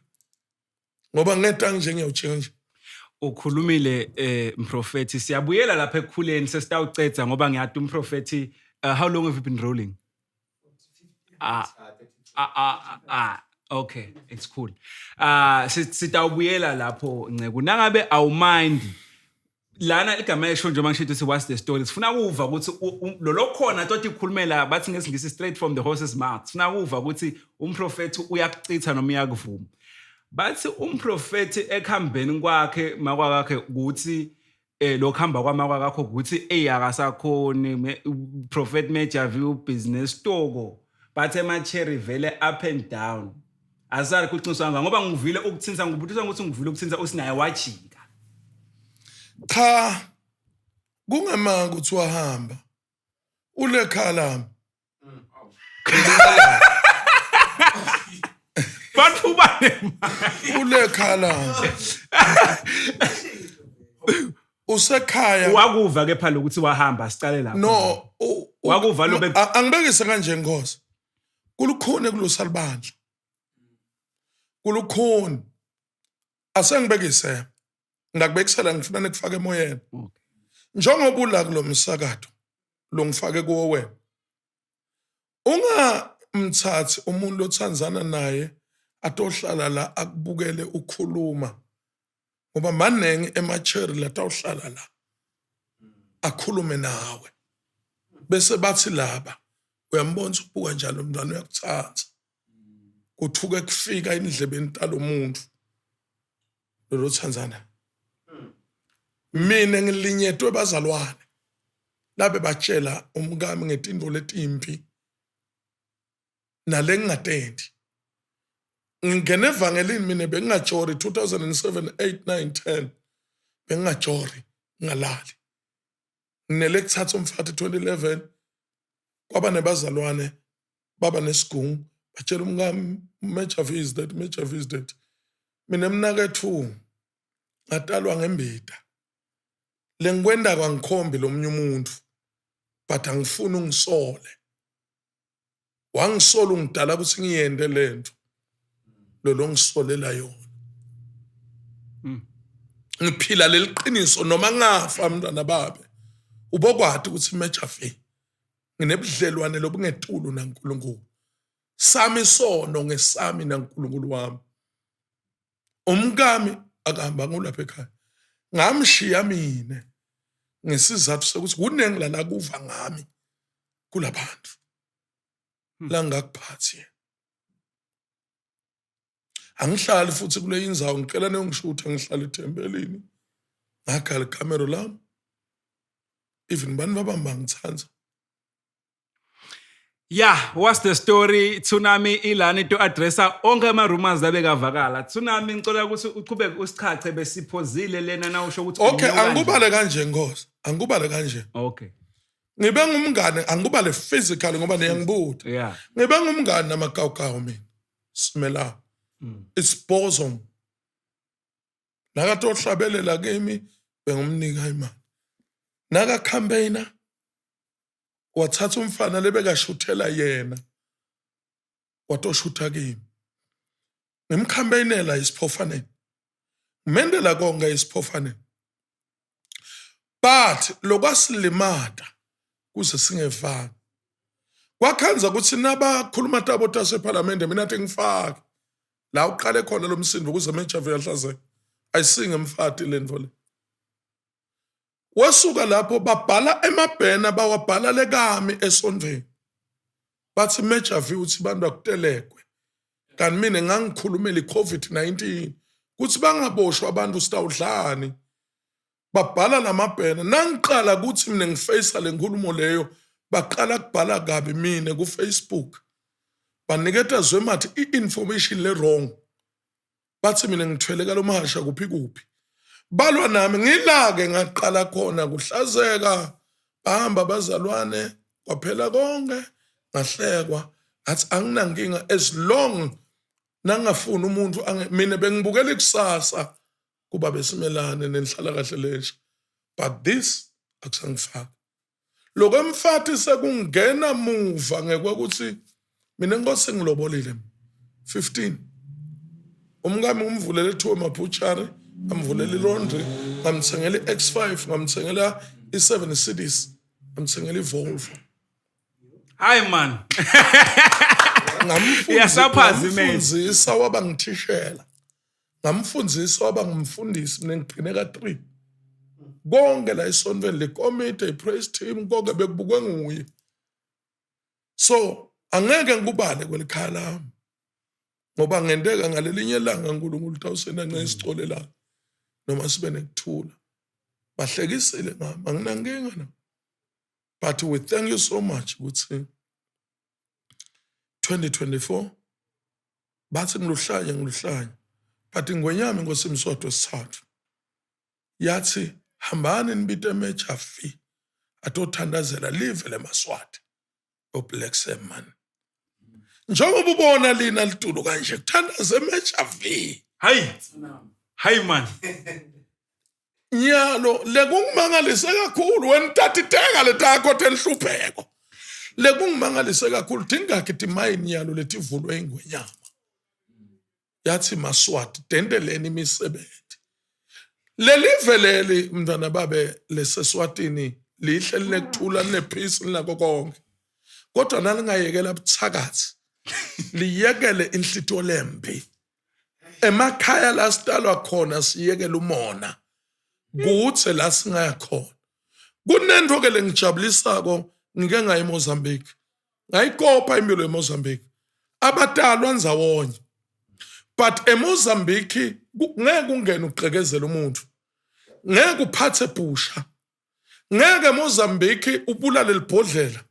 ngoba ngeta nje ngiyawujika nje. Ukhulumile mprofethi, siyabuyela lapha ekukhuleni, sesitawucedza ngoba ngiyati umprofethi. How long have you been rolling? Ah ah ah ah, okay, it's cool. Sitawubuyela lapho nceku, nangabe awumind. Lana igama esho njengoba ngisho ukuthi what's the story, sifuna ukuva ukuthi lo lokhona toti kukhulumela, bathi ngesiNgisi straight from the horse's mouth. Sifuna ukuva ukuthi umprofethi uyakuchitha noma uyakuvuma. Bathi umprofethi ekuhambeni kwakhe makwakhe ukuthi lokuhamba kwamakwakho ukuthi ey akasakhoni prophet Major V business toko, bathe ama-cherry vele up and down. Azali kuqiniswa ngoba ngivile ukuthinsa, ngibuthiswa ukuthi ngivile ukuthinsa usinaye wajika. Cha, kungemanga ukuthi wahamba ulekhala lami. Bantu bane Ulekhala usekhaya. Wakuva ke phela ukuthi wahamba, sicale lapho. No, Wakuva lo Angibekise kanje, Nkosi, kulukhuni kulusa libandla, kulukhuni. Asengibekise, ngakubekisela, ngifuna nikufake emoyeni. Njengoba ula kulo msakato lo ngifake kuwo wena, ungamthathi umuntu othandzana naye atohlala la akubukele ukhuluma, ngoba maningi emacheri latawuhlala la akhulume nawe, bese bathi laba uyambona ukuthi ubuka njalo umntwana uyakuthatha, kuthuke kufika endlebeni talomuntu lolo thandzana. Mina ngilinyetwe bazalwane labe batshela umkami ngetinto letimbi nale ngingatendi. Ngingena evangelini mina bengingajori 2007, 8, 9, 10, bengingajori, ngingalali. Nginele kuthatha umfati 2011, kwaba nebazalwane baba nesigungu batshela umkami, "Major V is dead, Major V is dead." Mina mnakethu ngatalwa ngembida, lengikwenda kwangikhombi lomunye umuntu, but angifuni ungisole. Wangisola ungidala ukuthi ngiyende lento lo longisolela yona. Ngiphila leli qiniso noma ngafa, mntwana babe, ubokwati ukuthi Major V nginebudlelwane lobungetulu naNkulunkulu. Sami sono ngesami naNkulunkulu wami. Umkami akahamba ngolapha ekhaya, ngamshiya mina ngesizathu sokuthi kuningi la kuva ngami kulabantu la ngakuphathi yena. Angihlali futhi kule indzawo, ngicela niyongishutha, ngihlala ethempelini, ngakhala ikamero lami, even bani babamba ngithanda. Yeah, what's the story? Tsunami ilani to addressa onke ama rumors abekavakala. Tsunami, ngicela ukuthi uchubeke usichache, besiphozile lena na usho ukuthi Okay. unyuka nje. Angikubale kanje, Nkosi, angikubale kanje. Ngibe ngumngane, angikubale physically ngoba niyangibuta. Ngibe ngumngane namagawugawu mina simela. It's bosom nakatohlabelela kimi, bengumnika imali naka campaigner, wathatha umfana lebekashuthela yena watoshutha kimi, ngimcampaignela isiphofaneni, ngimendela konke isiphofaneni, but lokwasilimata kuze singevani kwakhanza ukuthi nabakhuluma tabo tasephalamende, mina athi ngifake la uqale khona lo msindo ukuze Major V ahlazeke, ayisinge mfati lento le. Wesuka lapho babhala emabhena, bawabhala lekami esondweni, bathi Major V uthi bantu akutelekwe, kanti mina ngangikhulumela i-COVID-19 kuthi bangaboshwa abantu, sitawudlani. Babhala lamabhena, nangiqala ukuthi mina ngifacea le nkulumo leyo, baqala kubhala kabi mina ku-Facebook, baniketa Zwemathi i-information le wrong, bathi mina ngithwele kalomahasha kuphi kuphi, balwa nami. Ngilake ngaqala khona kuhlazeka, bahamba abazalwane, kwaphela konke, ngahlekwa. Ngathi anginankinga as long nangafuni umuntu mina bengibukela ikusasa kuba besimelane nenhlalakahle lensha, but this akusangifaki lokwemfati, sekungena muva ngekwekuthi mina inkosi ngilobolile 15, umkami ngimvulele two emabhuchari, ngamvulela ilaundry, ngamthengela i-X5, ngamthengela i-7 Series, ngamthengela i-Volvo. Hayi man. Iyasaphaza image. Ngamfundzisa waba ngithishela, ngamfundzisa waba ngumfundisi, mina ngigcine ka-3. Konke la esontweni le committee, i-praise team, konke bekubukwe nguye. So angeke ngikubale kwelikhaya lami ngoba ngenteka ngalelinye ilanga uNkulunkulu utawusena nce isicolelana noma sibe nekuthula. Bahlekisile mama, anginankinga na. But we thank you so much ukuthi 2024 bathi ngiluhlanya ngiluhlanya but ingwenyama inkosi Mswati wesithathu yathi hambani nibite Major V atothandazela live lemaswati oBlack Sam man. Njengoba ubona lina litulo kanje kuthandaze Major V. Hayi hayi man. Nyalo lekungimangalise kakhulu wena utatiteka letakho tenhlupheko. Lekungimangalise kakhulu tingakhi timayini nyalo letivulwe ingwenyama. Yathi maswati dendeleni imisebenzi. Lelive leli mntwana babe leseswatini lihle linekuthula linepeace linako konke. Kodwa nalingayekela buthakathi liyekele inhlito lembi. Emakhaya la sitalwa khona siyekele umona. Kuthe la singaya khona. Kunento ke lengijabulisako ngike ngaye eMozambique. Ngayikopa impilo eMozambique. Abatalwa ndzawonye. But eMozambique ngeke ungene ugqekezele umuntu. Ngeke uphathe bhusha. Ngeke eMozambique ubulale libhodlela.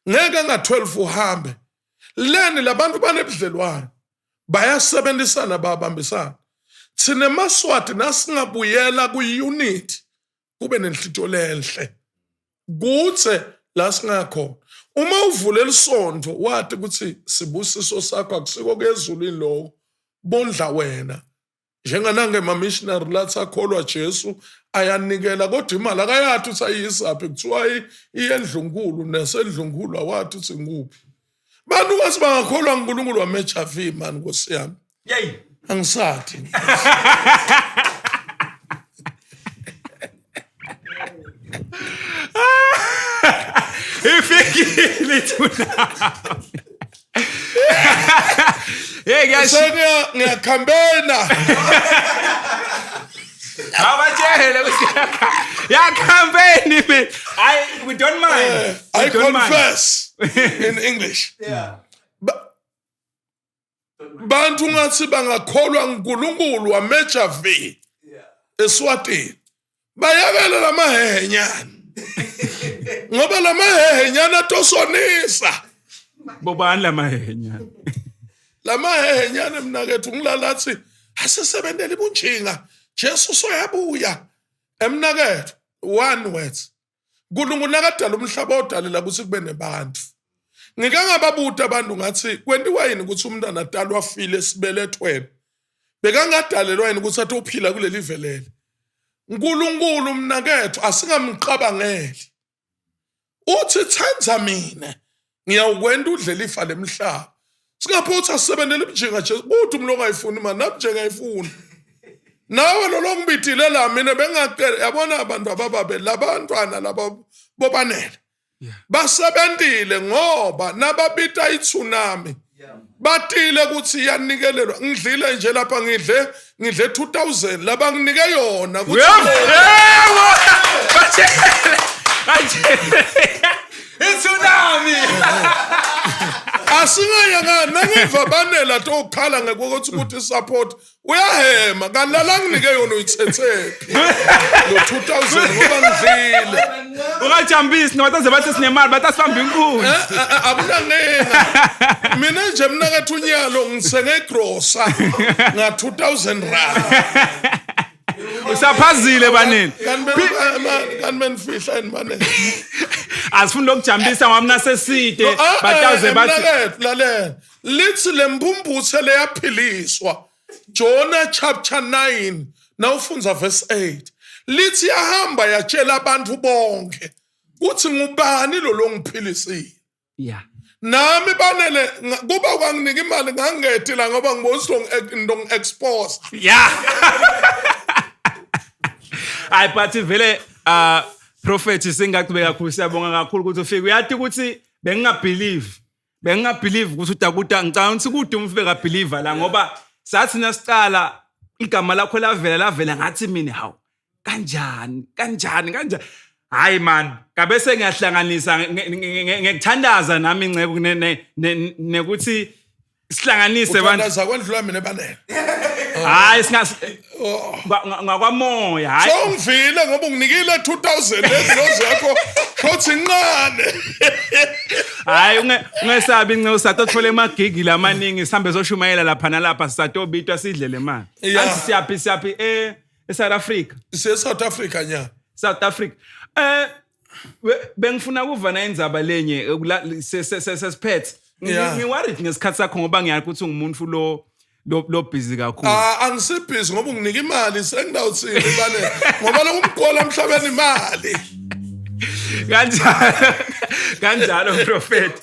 Ngeke nga-12 uhambe. Leni labantu banebudlelwane. Bayasebenzisana babambisana. Thina emaSwati nasingabuyela ku-unity kube nenhlitiyo lenhle. Kuthe la singakhona. Uma uvule lisonto wathi ukuthi sibusiso sakho akusiko kuyezulwini lokho. Bondla wena. Njenganange ma-missionary lathi akholwa Jesu ayanikela kodwa imali akayathi ukuthi ayiyisaphi kuthiwa iye endlunkulu nasendlunkulu awathi ukuthi nguphi. Bantu kwase bangakholwa uNkulunkulu wamejavi mani Nkosi yami. Yey. Angisathi. Ifikile tsunami. Hey guys. Sengiya ngiyakhambena. Abatshele ukuthi ya campaign man. I we don't mind. We I don't mind. confess in English. Yeah. Bantu ngathi bangakholwa uNkulunkulu waMajor V. Eswatini. Bayakela lamahehenyana. Ngoba lamahehenyana atosonisa. Bobani lamahehenyana? Lamahehenyana mnakethu ngilalathi asisebentele ibunjinga. Jesu soyabuya. Emnakethu one word. uNkulunkulu nakadala umhlaba odalela ukuthi kube nebantu. Ngike ngababuta abantu ngathi kwentiwa yini ukuthi umntwana adalwa afile esibelethweni. Bekangadalelwa yini ukuthi athi uphila kuleli velele. uNkulunkulu mnakethu asingamqabangeli. Uthi thanza mina ngiyawukwenda udle lifa lemhlaba. Singapho uthi asebenzele ibujinga Jesu. Kuthi umuntu ongayifuni mani nami nje ngayifuni. Nawe lo longibidile la mina bengaqele yabona abantu abababe labantwana laba bobanele. Basebentile ngoba nababita itsunami batile ukuthi iyanikelelwa ngidlile nje lapha ngidle ngidle 2000 laba nginike yona ukuthi Yebo. Batshele. Batshele. Itsunami. Asingaya nangiva banela tokhala ngekuthi ukuthi support uyahema kanti lala nginike yona uyithethephi lo 2000 ngoba ngidlile. Ungajambisi nobataze bathi sinemali batasibamba inkunzi. Akunankinga mina nje mina kathi unyalo ngithenge igrosa nga 2000 rand. Usaphazile banini. Kanti benifihla yini banene? Asifuni lokujambisa ngoba mina seside bataze bathi lalela lithi lempumputhe leyaphiliswa Jonah chapter 9 nawufundza verse 8 lithi yahamba yatshela abantu bonke kuthi ngubani lo longiphilisile. Yeah. Nami banele kuba kwanginika imali ngangeti la ngoba ngibona ukuthi ndong expose. Yeah. Hayi but vele prophet singaqhubeka kakhulu siyabonga kakhulu ukuthi ufike uyathi ukuthi bengingabelieve bengingabelieve ukuthi udakuda ngicabanga ukuthi kude umfike kabeliever la ngoba sathi nasiqala igama lakho lavela lavela ngathi mina hawu. Kanjani kanjani kanjani? Hayi man, ngabe sengiyahlanganisa ngekuthandaza nami inceku nekuthi sihlanganise bantu. Uthandaza kwendlula mina ebanele. Hayi singas oh. Ngakwamoya hayi. Songivile ngoba unginikile 2000 lezi yakho shothi incane. Hayi ungesabi inceku satothola emagigi lamaningi sihambe soshumayela lapha nalapha sisatobitwa sidle le mali. Anti siyaphi siyaphi eh eSouth Africa. Siye South Africa nya. South Africa. Bengifuna kuva na indzaba lenye sesiphethe. Ngi-worried ngesikhathi sakho ngoba ngiyazi ukuthi ungumuntu lo lo busy kakhulu. Ah, angisibhizi ngoba unginika imali sengidawuthini bane ngoba lokumgola emhlabeni imali. Kanjalo kanjalo prophet.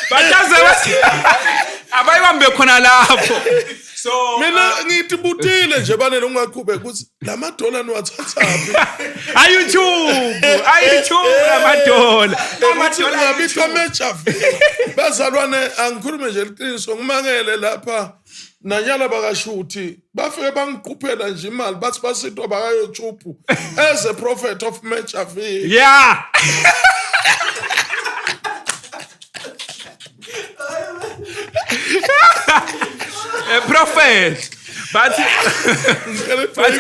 Bataze bathi abayibambe khona lapho. So mina ngithi butile nje banele ungaqhubeka ukuthi lamadola niwathathaphi. Ayi YouTube, ayi YouTube lamadola. Amadola ngabitha major. Bazalwane angikhulume nje liqiniso ngimangele lapha nanyana bakashuthi bafike bangiquphela nje imali bathi basitwa bakaYouTube as a prophet of Major V. Yeah. A prophet. Bathi bathi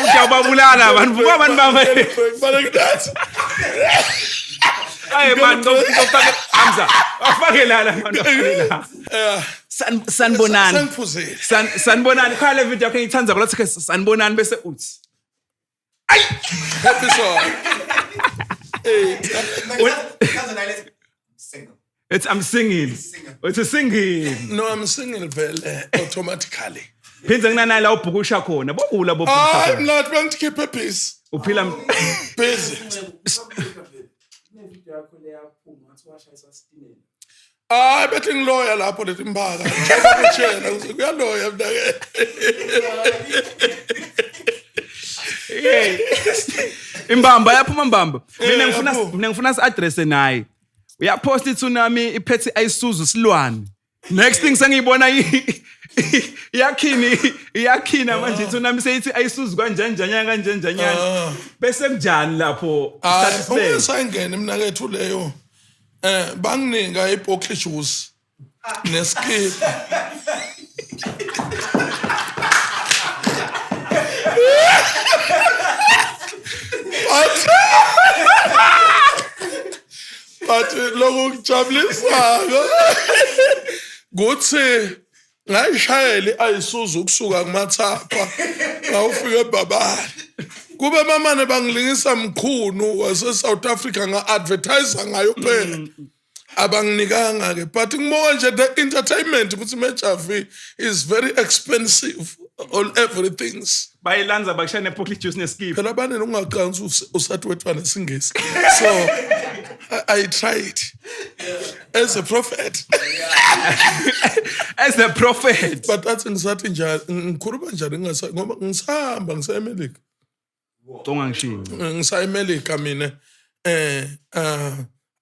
utawubabulala abantu buka abantu baba. Hey man, ngofake Hamza. Afake lana man. Eh Sanibonani. Sengiphuzile. Sanibonani. Khona le video yakho engiyithanda kodwa thi sanibonani bese uthi. Ay! Happy song. Hey. Single. It's I'm single. It's a single. No, I'm single vele automatically. Phindze nginanayi la ubhukusha khona. Bokula bobhukusha. Hayi mna bengikhiphe peace. Uphila busy. Hayi bethi ngiloya lapho lethi mphaka. Njengoba ngitshela ukuthi kuyaloya mina ke. Hey. Imbamba yaphuma mbamba. Mina ngifuna mina ngifuna si-address naye. Uyapost i-tsunami iphethe Isuzu silwane. Next thing sengiyibona iyakhini iyakhina manje i-tsunami seyithi Isuzu kanjani njanyana kanjani njanyana. Bese kunjani lapho isikhathi Ungasayingena mina kethu leyo. Banginika ibhoxi juice neskipa. But lokhu kujabulisayo kuthi ngayishayela i-Isuzu ukusuka kumathapha ngawufika eBabane. Kube mamane bangilingisa mkhulu wase-South Africa nga-advertise ngayo phela. Abanginikanga ke but ngibonga nje the entertainment ukuthi Major V is very expensive on everything. Bayilanza bakushaya nepocket juice neskip. Phela banele ungaqansi usathi wethwa nesingisi. So I tried as a prophet. As a prophet. But athi ngisathi njani ngikhuluma njani ngingasa ngoba ngisahamba ngisa eMelika. Ungangishiyi. Ngisa eMelika mina I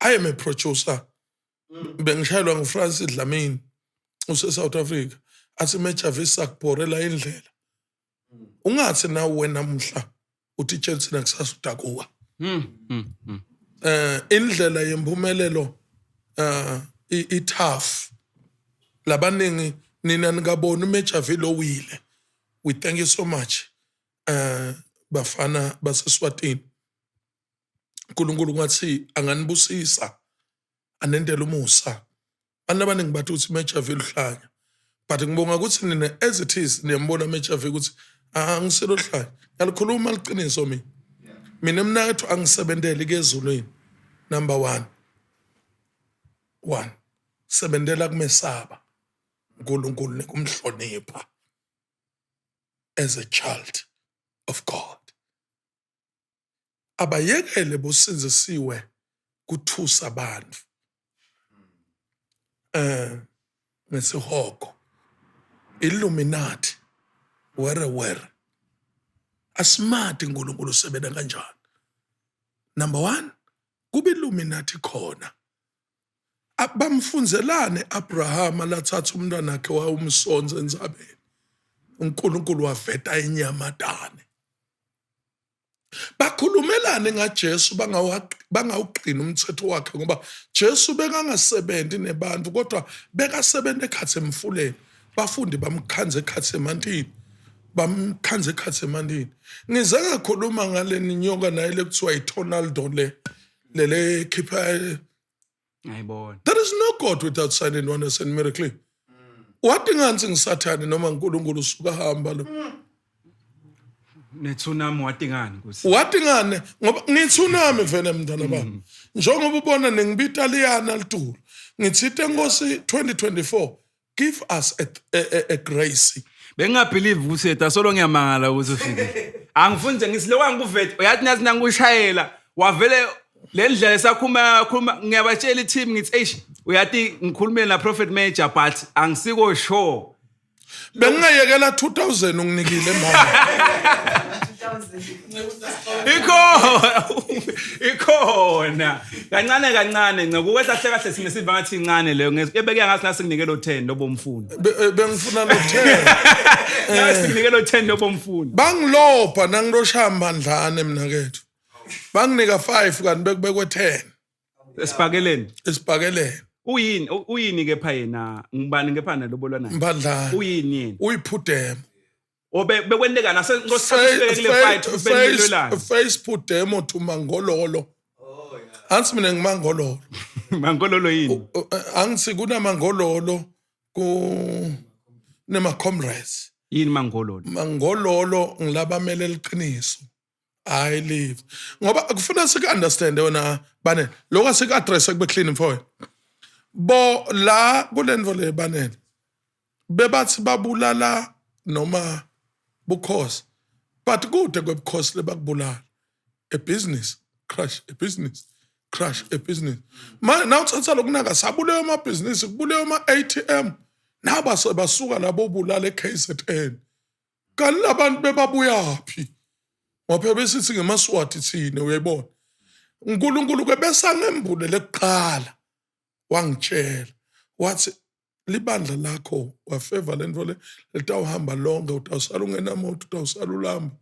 am a producer. Bengishayelwa nguFrancis Dlamini use South Africa. Athi Major V sakubhorela indlela. Ungathi nawe wena mhla uthi tshela kusasa udakuwa. Indlela yempumelelo i tough. Labaningi nina nikabona uMajor V lowile. We thank you so much. Bafana baseSwatini. uNkulunkulu ngathi anganibusisa anendele umusa. Abantu abaningi bathi uthi Major V luhlanya. But ngibonga ukuthi nina as it is niyambona Major V ukuthi angisilo hlanya. Ngiyalikhuluma liqiniso mina. Mina mnakethu angisebenteli ke ezulwini. Number 1. 1. Sebentela kumesaba uNkulunkulu nekumhlonipha as a child of God. Abayekele bosinzisiwe kuthusa abantu. Ngesihogo Illuminati were were asimati uNkulunkulu usebenza kanjani. Number 1 kuba Illuminati khona. Bamfunzelane Abraham lathatha umntwana wakhe wawumsonza entsabeni. uNkulunkulu waveta inyamatane. Bakhulumelane ngaJesu bangawugcina umthetho wakhe, ngoba Jesu bekangasebenzi nebantu, kodwa bekasebenza ekhatsi emfuleni. Bafundi bamkhanze ekhatsi emantini, bamkhanze ekhatsi emantini. Ngize ngakhuluma ngale nyoka naye lekuthiwa i-tornado le lele khipha. Ngiyayibona. There is no God without sign and wonders and miracle. Wathi ngansi ngisathane noma uNkulunkulu usuka hamba lo. Netsunami watingani kusi. Wathi ngane ngoba ngitsunami vele mntana bami. Njengoba ubona nengibita liyana litulu. Ngithite Nkosi 2024 give us a grace. Bengingabelieve ukuthi yeta solo ngiyamangala ukuthi ufike. Angifuni nje ngithi lokwa ngikuvethe uyathi nathi nangushayela wavele le ndlela esakhuluma khuluma ngiyabatshela i-team ngithi eish uyathi ngikhulume na Prophet Major but angisiko sure. Bengingayekela 2000 unginikile mama. Ikhona ikhona kancane kancane nceke ukwehla kahle kahle sine siva ngathi incane leyo ebeke ngathi nasikunike lo 10 lobomfuna. Bengifuna lo 10. Nasikunike lo 10 lobomfuna. Bangilopha nangiloshaya mandlane mina kethu. Banginika 5 kanti bekubekwe 10 Esipakeleni. Esipakeleni. Uyini uyini kepha yena ngubani kepha nalobolwa naye? Mbandlane. Uyini yena? Uyiphudemo. Obe bekwenteka nase nkosikhathi kule fight benilwelana. Face phudemo to mangololo. Ansi mina ngimangololo. Mangololo yini? Angithi kunamangololo ku nema comrades. Yini mangololo? Mangololo ngilabamele liqiniso. I live. Ngoba kufuna siku understand wena banele. Lokho asiku address kube clean mfowethu. Bo la kulento le banele. Bebathi babulala noma bukhosi. But kude kwebukhosi lebakubulala. A business crash, a business crash, a business. Ma nawuthatha lokunaka sabuleyo amabhizinisi kubuleyo ama ATM. Naba basuka labo bulala eKZN. Kanti labantu bebabuyaphi? Ngoba phela besithi ngemaSwati thina uyayibona. uNkulunkulu ke besangembulele kuqala wangitshela wathi libandla lakho wafeva lento le litawuhamba lonke utawusala ungenamoto utawusala ulamba.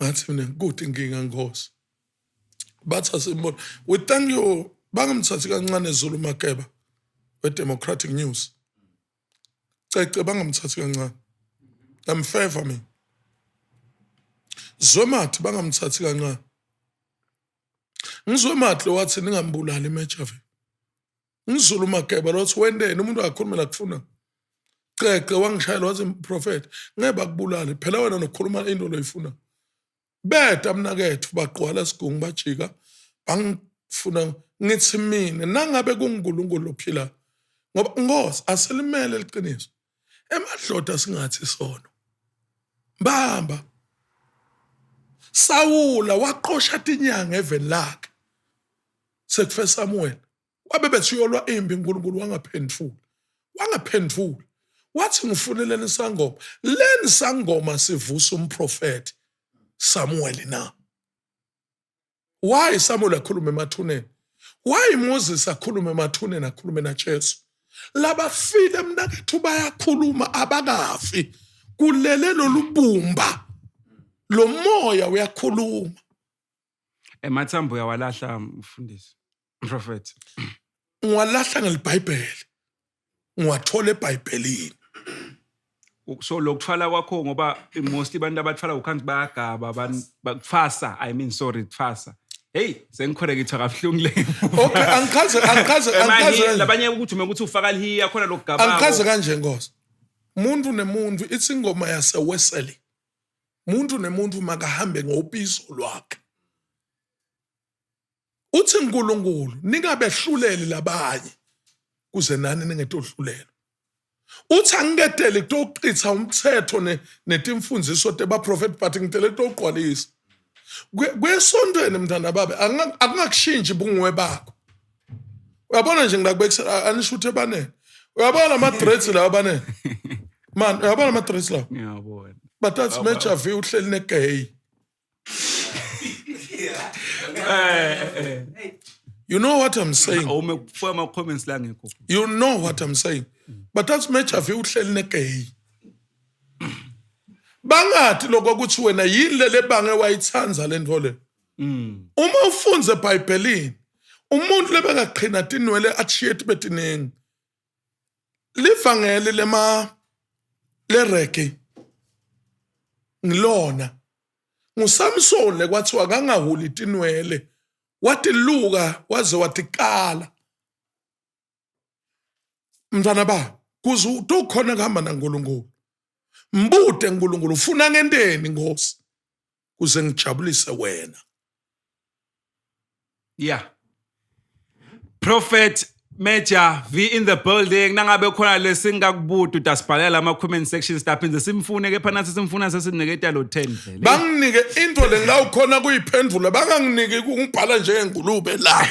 Ngathi mina kude inkinga Nkosi. Bathi asimbona. We thank you bangamthathi kancane Zulu Makeba we Democratic News. Cece bangamthathi kancane. Yamfeva mina. Zwemathi bangamthathi kancane. Ngizwemathi lo wathi ningambulali iMajor V. Ngizulu Mageba lo wathi wendeni umuntu akakhuluma la kufuna. Cece wangishayela wathi prophet ngeke bakubulale phela wena nokukhuluma into loyifuna. Beda mnakethu bagqwala sigungu bajika bangifuna ngithi mina nangabe kunguNkulunkulu ophila ngoba Nkosi asilimele liqiniso. Emadloda singathi sono. Bamba. Sawula waqosha tinyanga eveni lakhe. Sekufe Samuel. Wabe bethi uyolwa impi uNkulunkulu wangaphendula. Wangaphendula. Wathi ngifuneleni isangoma. Leni sangoma sivusa umprofeti Samuel na. Why Samuel akhulume emathuneni? Why Moses akhulume emathuneni akhulume naJesu? Labafile mnakethu bayakhuluma abakafi. Kulele lolubumba. Lo moya uyakhuluma. Emathambo uyawalahla mfundisi. Prophet. Ngiwalahla ngelibhayibheli. Ngiwathola eBhayibhelini. So lokuthwala kwakho ngoba mostly abantu abathwala ukhanti bayagaba bakufasa I mean sorry kufasa. Hey sengikhorekithwa kabuhlungu le. Okay angichaze angichaze angichaze. Labanye ukuthi uma ukuthi ufaka lihiya khona lokugaba. Angichaze kanje Nkosi. Umuntu nemuntu ithi ingoma yaseWeseli. Umuntu nemuntu makahambe ngobizo lwakhe. Uthi uNkulunkulu ningabehluleli labanye kuze nani ningetohlulelwa. Uthi angiketele kutochitha umthetho netimfundiso tebaprofeti but ngitele kutogqwalisa. Kwesontweni mntana babe akungakushintshi bunguwe bakho. Uyabona nje ngilakubekisela anishuthe banene. Uyabona ama dreads lawa banene. Man uyabona ama dreads lawa. Ngiyabona. But that's Major V uhleli ne gay. You know what I'm saying? Awume kufaka ama comments la ngekho. You know what I'm saying. But that's Major V uhleli ne gay. Bangathi lokho ukuthi wena yini lele bange wayithanza lento le. Uma ufunze eBhayibhelini umuntu lebekaqhina tinwele achiye tibe tiningi. Livangeli lema leregi ngilona nguSamson lekwathiwa kangahuli tinwele watiluka waze watikala mntwana ba kuze utokhona kuhamba naNkulunkulu mbude uNkulunkulu ufuna ngenteni Nkosi kuze ngijabulise wena. Yeah. Prophet Major V in the building. Nangabe khona lesingakubuta utasibhalela ama comment section siphinde simfune kepha nathi simfuna sesiniketa lo 10 vele. Banginike into lengilawukhona kuyiphendula, banganginiki kungibhala njengengulube la.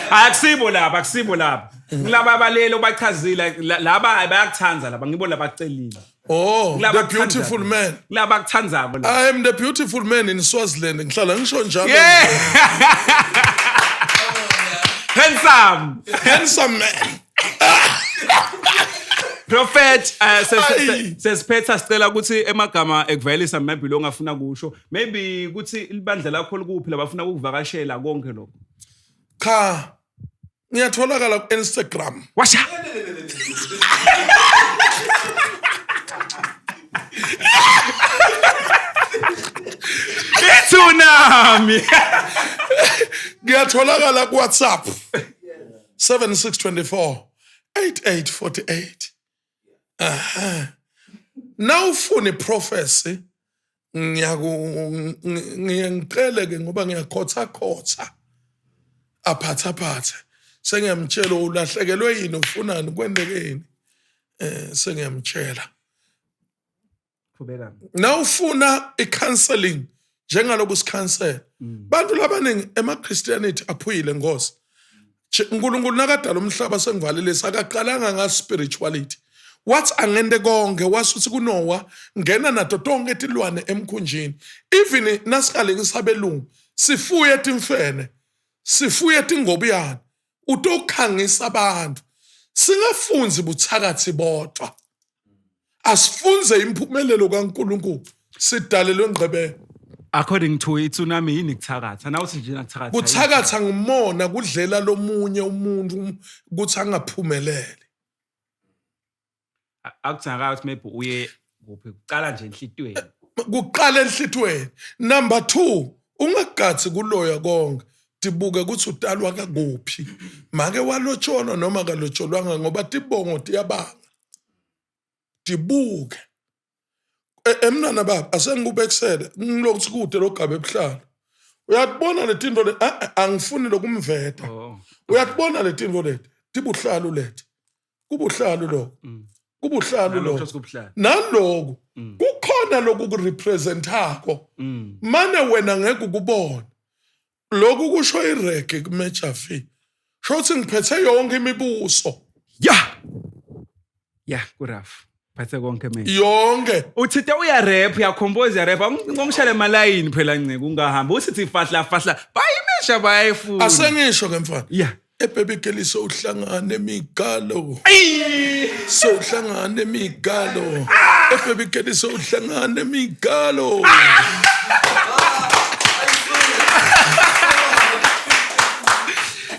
Akusibo laba, akusibo laba. Ngilaba abalele obachazile laba bayakuthanda laba ngibo labacelile. Oh, the beautiful man. Laba kuthandzako la. I am the beautiful man in Swaziland. Ngihlala ngisho njalo. Yeah. Handsome. Handsome man. Prophet sesiphetha sicela ukuthi emagama ekuvalelisa maybe lo ongafuna kusho maybe ukuthi libandla lakho likuphi labafuna ukuvakashela konke lokho. Cha. Ngiyatholakala ku Instagram. Washa. Tsunami. Ngiyatholakala ku WhatsApp. 7624 8848. Aha. Nawufuna iprophecy ngiyaku ngiye ngicele ke ngoba ngiyakhotha khotha aphatha phathe sengiyamtshela ulahlekelwe yini ufunani kwendekeni sengiyamtshela. Qhubeka. Nawufuna i-counseling njengaloku sikhansela bantu labaningi ema-Christianity aphuyile Nkosi. uNkulunkulu nakadala umhlaba sengivalile sakaqalanga nga spirituality. Wathi angente konke wasuthi kuNoah ngena nato tonke tilwane emkhunjini. Even nasingalengisa abelungu sifuye timfene sifuye tingobiyana utokhangisa abantu. Singafunzi buthakathi bodwa. Asifunze impumelelo kaNkulunkulu sidalelwe ngqebele. According to itsunami yini kuthakatha? Nawuthi nje nakuthakatha. Kuthakatha ngumona kudlela lomunye umuntu ukuthi angaphumelele. Akuthakatha ukuthi maybe uye kuphi kuqala nje enhlitweni. Kuqala enhlitweni. Number 2 ungagathi kuloya konke. Tibuke ukuthi utalwa kakuphi. Make walotsholwa noma kalotsholwanga ngoba tibongo tiyabanga. Tibuke. Emnana baba asengikubekisele ngilokuthi kude logabe ebuhlalo. Uyakubona letinto le angifuni lokumveta. Uyakubona letinto leti tibuhlalu leti. Kubuhlalu lokho. Kubuhlalu lokho. Naloku kukhona lokhu kurepresentako. Mane wena ngeke ukubone. Lokhu kusho irege kuMajor V. Sho ukuthi ngiphethe yonke imibuso. Yeah. Yeah, kuraf. Phathe konke mina. Yonke. Uthinte uya rap, uyacompose uya rap. Ngomshale emalayini phela nceke ungahamba. Usithi fahla fahla. Bayimesha bayayifuna. Asengisho ke mfana. Yeah. Ebaby girl sowuhlangana emigalo. Sowuhlangana emigalo. Ebaby girl sowuhlangana emigalo.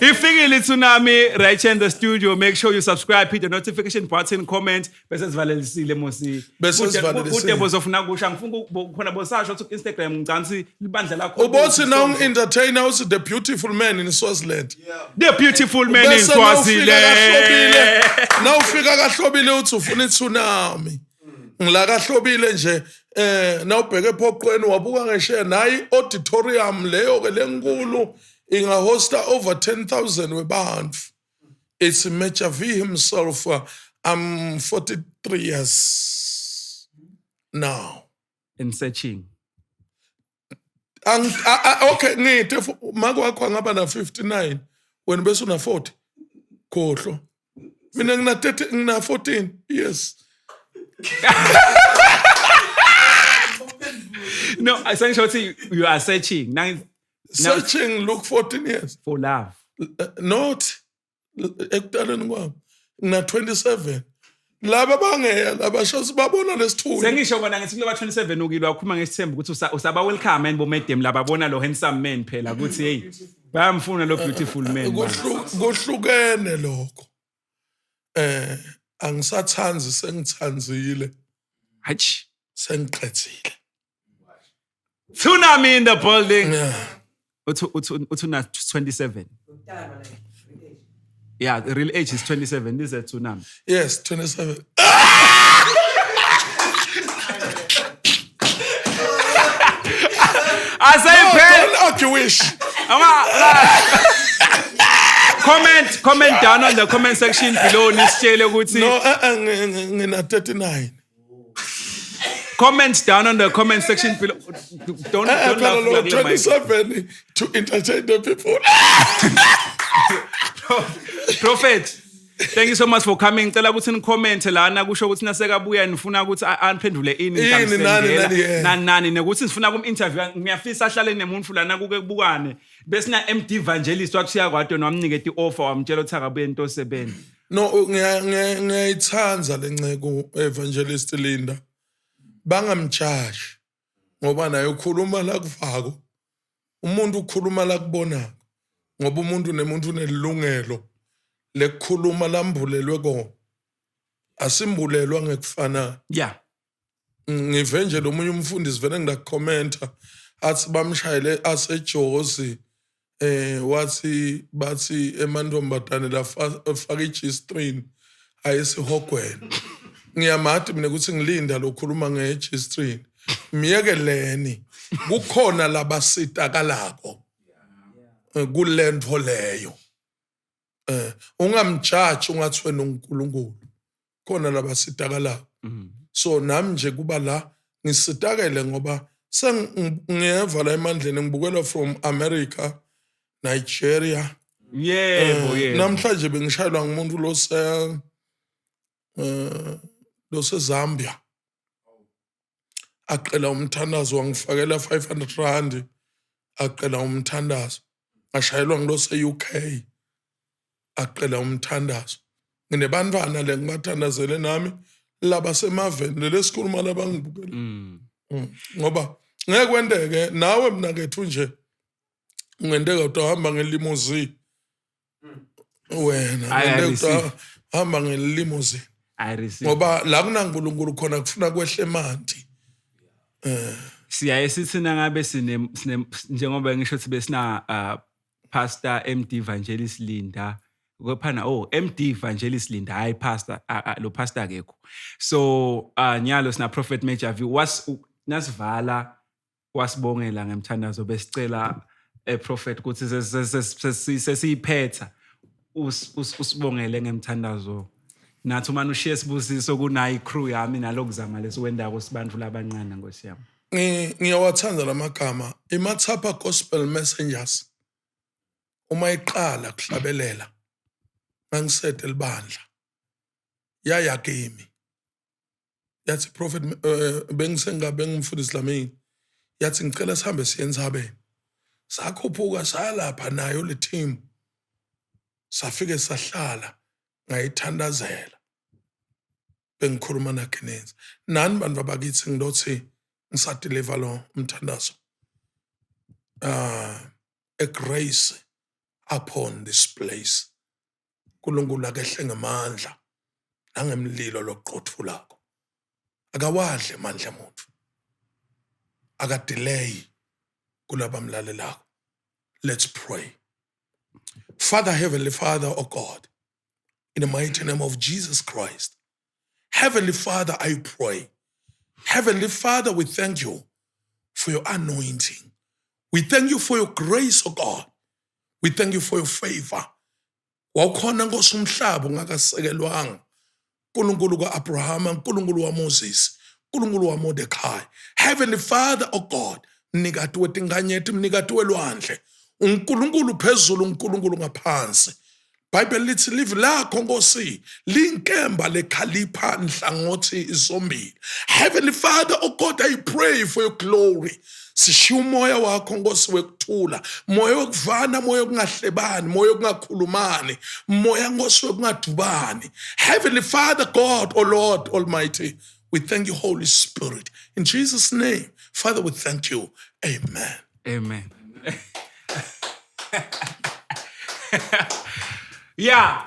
Ifikile tsunami right here in the studio. Make sure you subscribe, hit the notification button, comment. Bese sivalelisile mosi. Bese sivalelisile. Kude bozofuna kusho angifuni khona bosasho ku Instagram ngicansi libandla lakho. Ubothi na entertainer uthi the beautiful man in Swaziland. The beautiful man in Swaziland. Nawufika kahlobile uthi ufuna tsunami. Ngila kahlobile nje nawubheke ephoqweni wabuka ngesheya nayi auditorium leyo ke lenkulu ingahosta over 10,000 webantu. It's Major V himself. I'm 43 years now. In searching. Okay, ngithe mako wakho angaba na 59 wena bese una 40. Khohlo. Mina ngina 30 ngina 14 years. No, I said you are searching. Now searching look 14 years for love. Not ekuqaleni kwami ngina 27. Laba bangeya labasho sibabona lesithunywa. Sengisho kona ngithi kuloba 27 ukilwa ukhuluma ngesithembu ukuthi usaba welcome and bomedem lababona lo handsome man phela ukuthi hey bayamfuna lo beautiful man. Kuhlukene lokho. Angisathanzi sengithanzile. Hatshi. Sengiqhethile. Tsunami in the building. Yeah. Uthi una 27. Yeah, the real age is 27. This is a tsunami. Yes, 27. I say No, pen. don't argue wish. Comment down on the comment section below nisitshele ukuthi No, ngina 39. Comment down on the comment section below. Don't laugh like 27 to entertain the people. Prophet, thank you so much for coming. Ngicela ukuthi ni comment lana kusho ukuthi nasekabuya nifuna ukuthi aniphendule ini Ini, nani, nani, yeah. nani nani nekuthi sifuna kum interview ngiyafisa ahlale nemuntu lana kuke kubukane. Besina MD Evangelist wathi uyakwado wamniketa i-offer wamtshela ukuthi akabuye into osebenza. No, ngiyayithanda lenceku Evangelist Linda. Bangamjaji ngoba naye ukhuluma la kuvako. Umuntu ukhuluma la kubonako ngoba umuntu nemuntu unelungelo lekukhuluma lambulelwe kona. Asimbulelwa ngekufana. Yeah. Ngive nje lo munye umfundisi vele ngidakukhomenta athi bamshayele aseJozi wathi bathi emantombazane lafaka i-G-string ayesihogweni. Ngiyamati mina ukuthi ngilinda lokhuluma nge-G-string. Miyekeleni kukhona labasitakalako kulento leyo. Ungamjaji ungathi wena uNkulunkulu. Khona labasitakalako. So nami nje kuba la ngisitakele ngoba sengiyeva la emandleni ngibukela from America, Nigeria. Yebo, yebo. Namhlanje bengishayelwa ngumuntu lose Zambia. Aqela umthandazo wangifakela 500 rand. Aqela umthandazo. Ngashayelwa ngilose UK. Aqela umthandazo. Nginebantwana le ngibathandazele nami labasemaveni lesikhuluma labangibukela. Ngoba ngeke kwenteke nawe mina kethu nje ungenteka utahamba ngelimousine. Wena ungenteka utahamba ngelimousine. I receive. Ngoba la kunaNkulunkulu khona kufuna kwehle emanti. Siyaye sithi nangabe sine njengoba ngisho ukuthi besina Pastor MD Evangelist Linda kwephana MD Evangelist Linda hayi pastor lo pastor akekho. So nyalo sina Prophet Major V nasivala wasibongela ngemthandazo besicela prophet ukuthi sesiyiphetha usibongele ngemthandazo nathi uma ushiye sibusiso kunayi crew yami nalokuzama lesiwendako sibantu labancane Nkosi yami. Ngiyawathanda lamagama iMatsapha Gospel Messengers. Uma iqala kuhlabelela ngangisede libandla yaya kimi yathi prophet bengisengabe ngimfundisi Dlamini yathi ngicela sihambe siye entsabeni. Sakhuphuka salapha nayo le team safike sahlala ngayithandazela bengikhuluma naGenenzi nani bantu abakithi ngilothi ngisadeliver lo umthandazo a grace upon this place. uNkulunkulu akehle ngamandla nangemlilo loqothulako. Akawadle mandla emuntu. Akadelay kulabamlalelako. Let's pray. Father, Heavenly Father, oh God, in the mighty name of Jesus Christ, Heavenly Father, I pray. Heavenly Father, we thank you for your anointing. We thank you for your grace, oh God. We thank you for your favor. Wawukhona Nkosi umhlaba ungakasekelwanga. uNkulunkulu kaAbraham, uNkulunkulu waMoses, uNkulunkulu waMordecai. Heavenly Father, oh God, mnikati wetinganyeti, mnikati welwandle. uNkulunkulu phezulu, uNkulunkulu ngaphansi. Bible lithi live lakho Nkosi linkemba lekhalipha nhlangothi zombili. Heavenly Father, oh God, I pray for your glory. Sishiya umoya wakho, Nkosi, wekuthula, moya wokuvana, moya wokungahlebani, moya wokungakhulumani, moya, Nkosi, wokungadubani. Heavenly Father God, O Lord Almighty, we thank you, Holy Spirit. In Jesus' name, Father, we thank you. Amen. Amen. Yeah.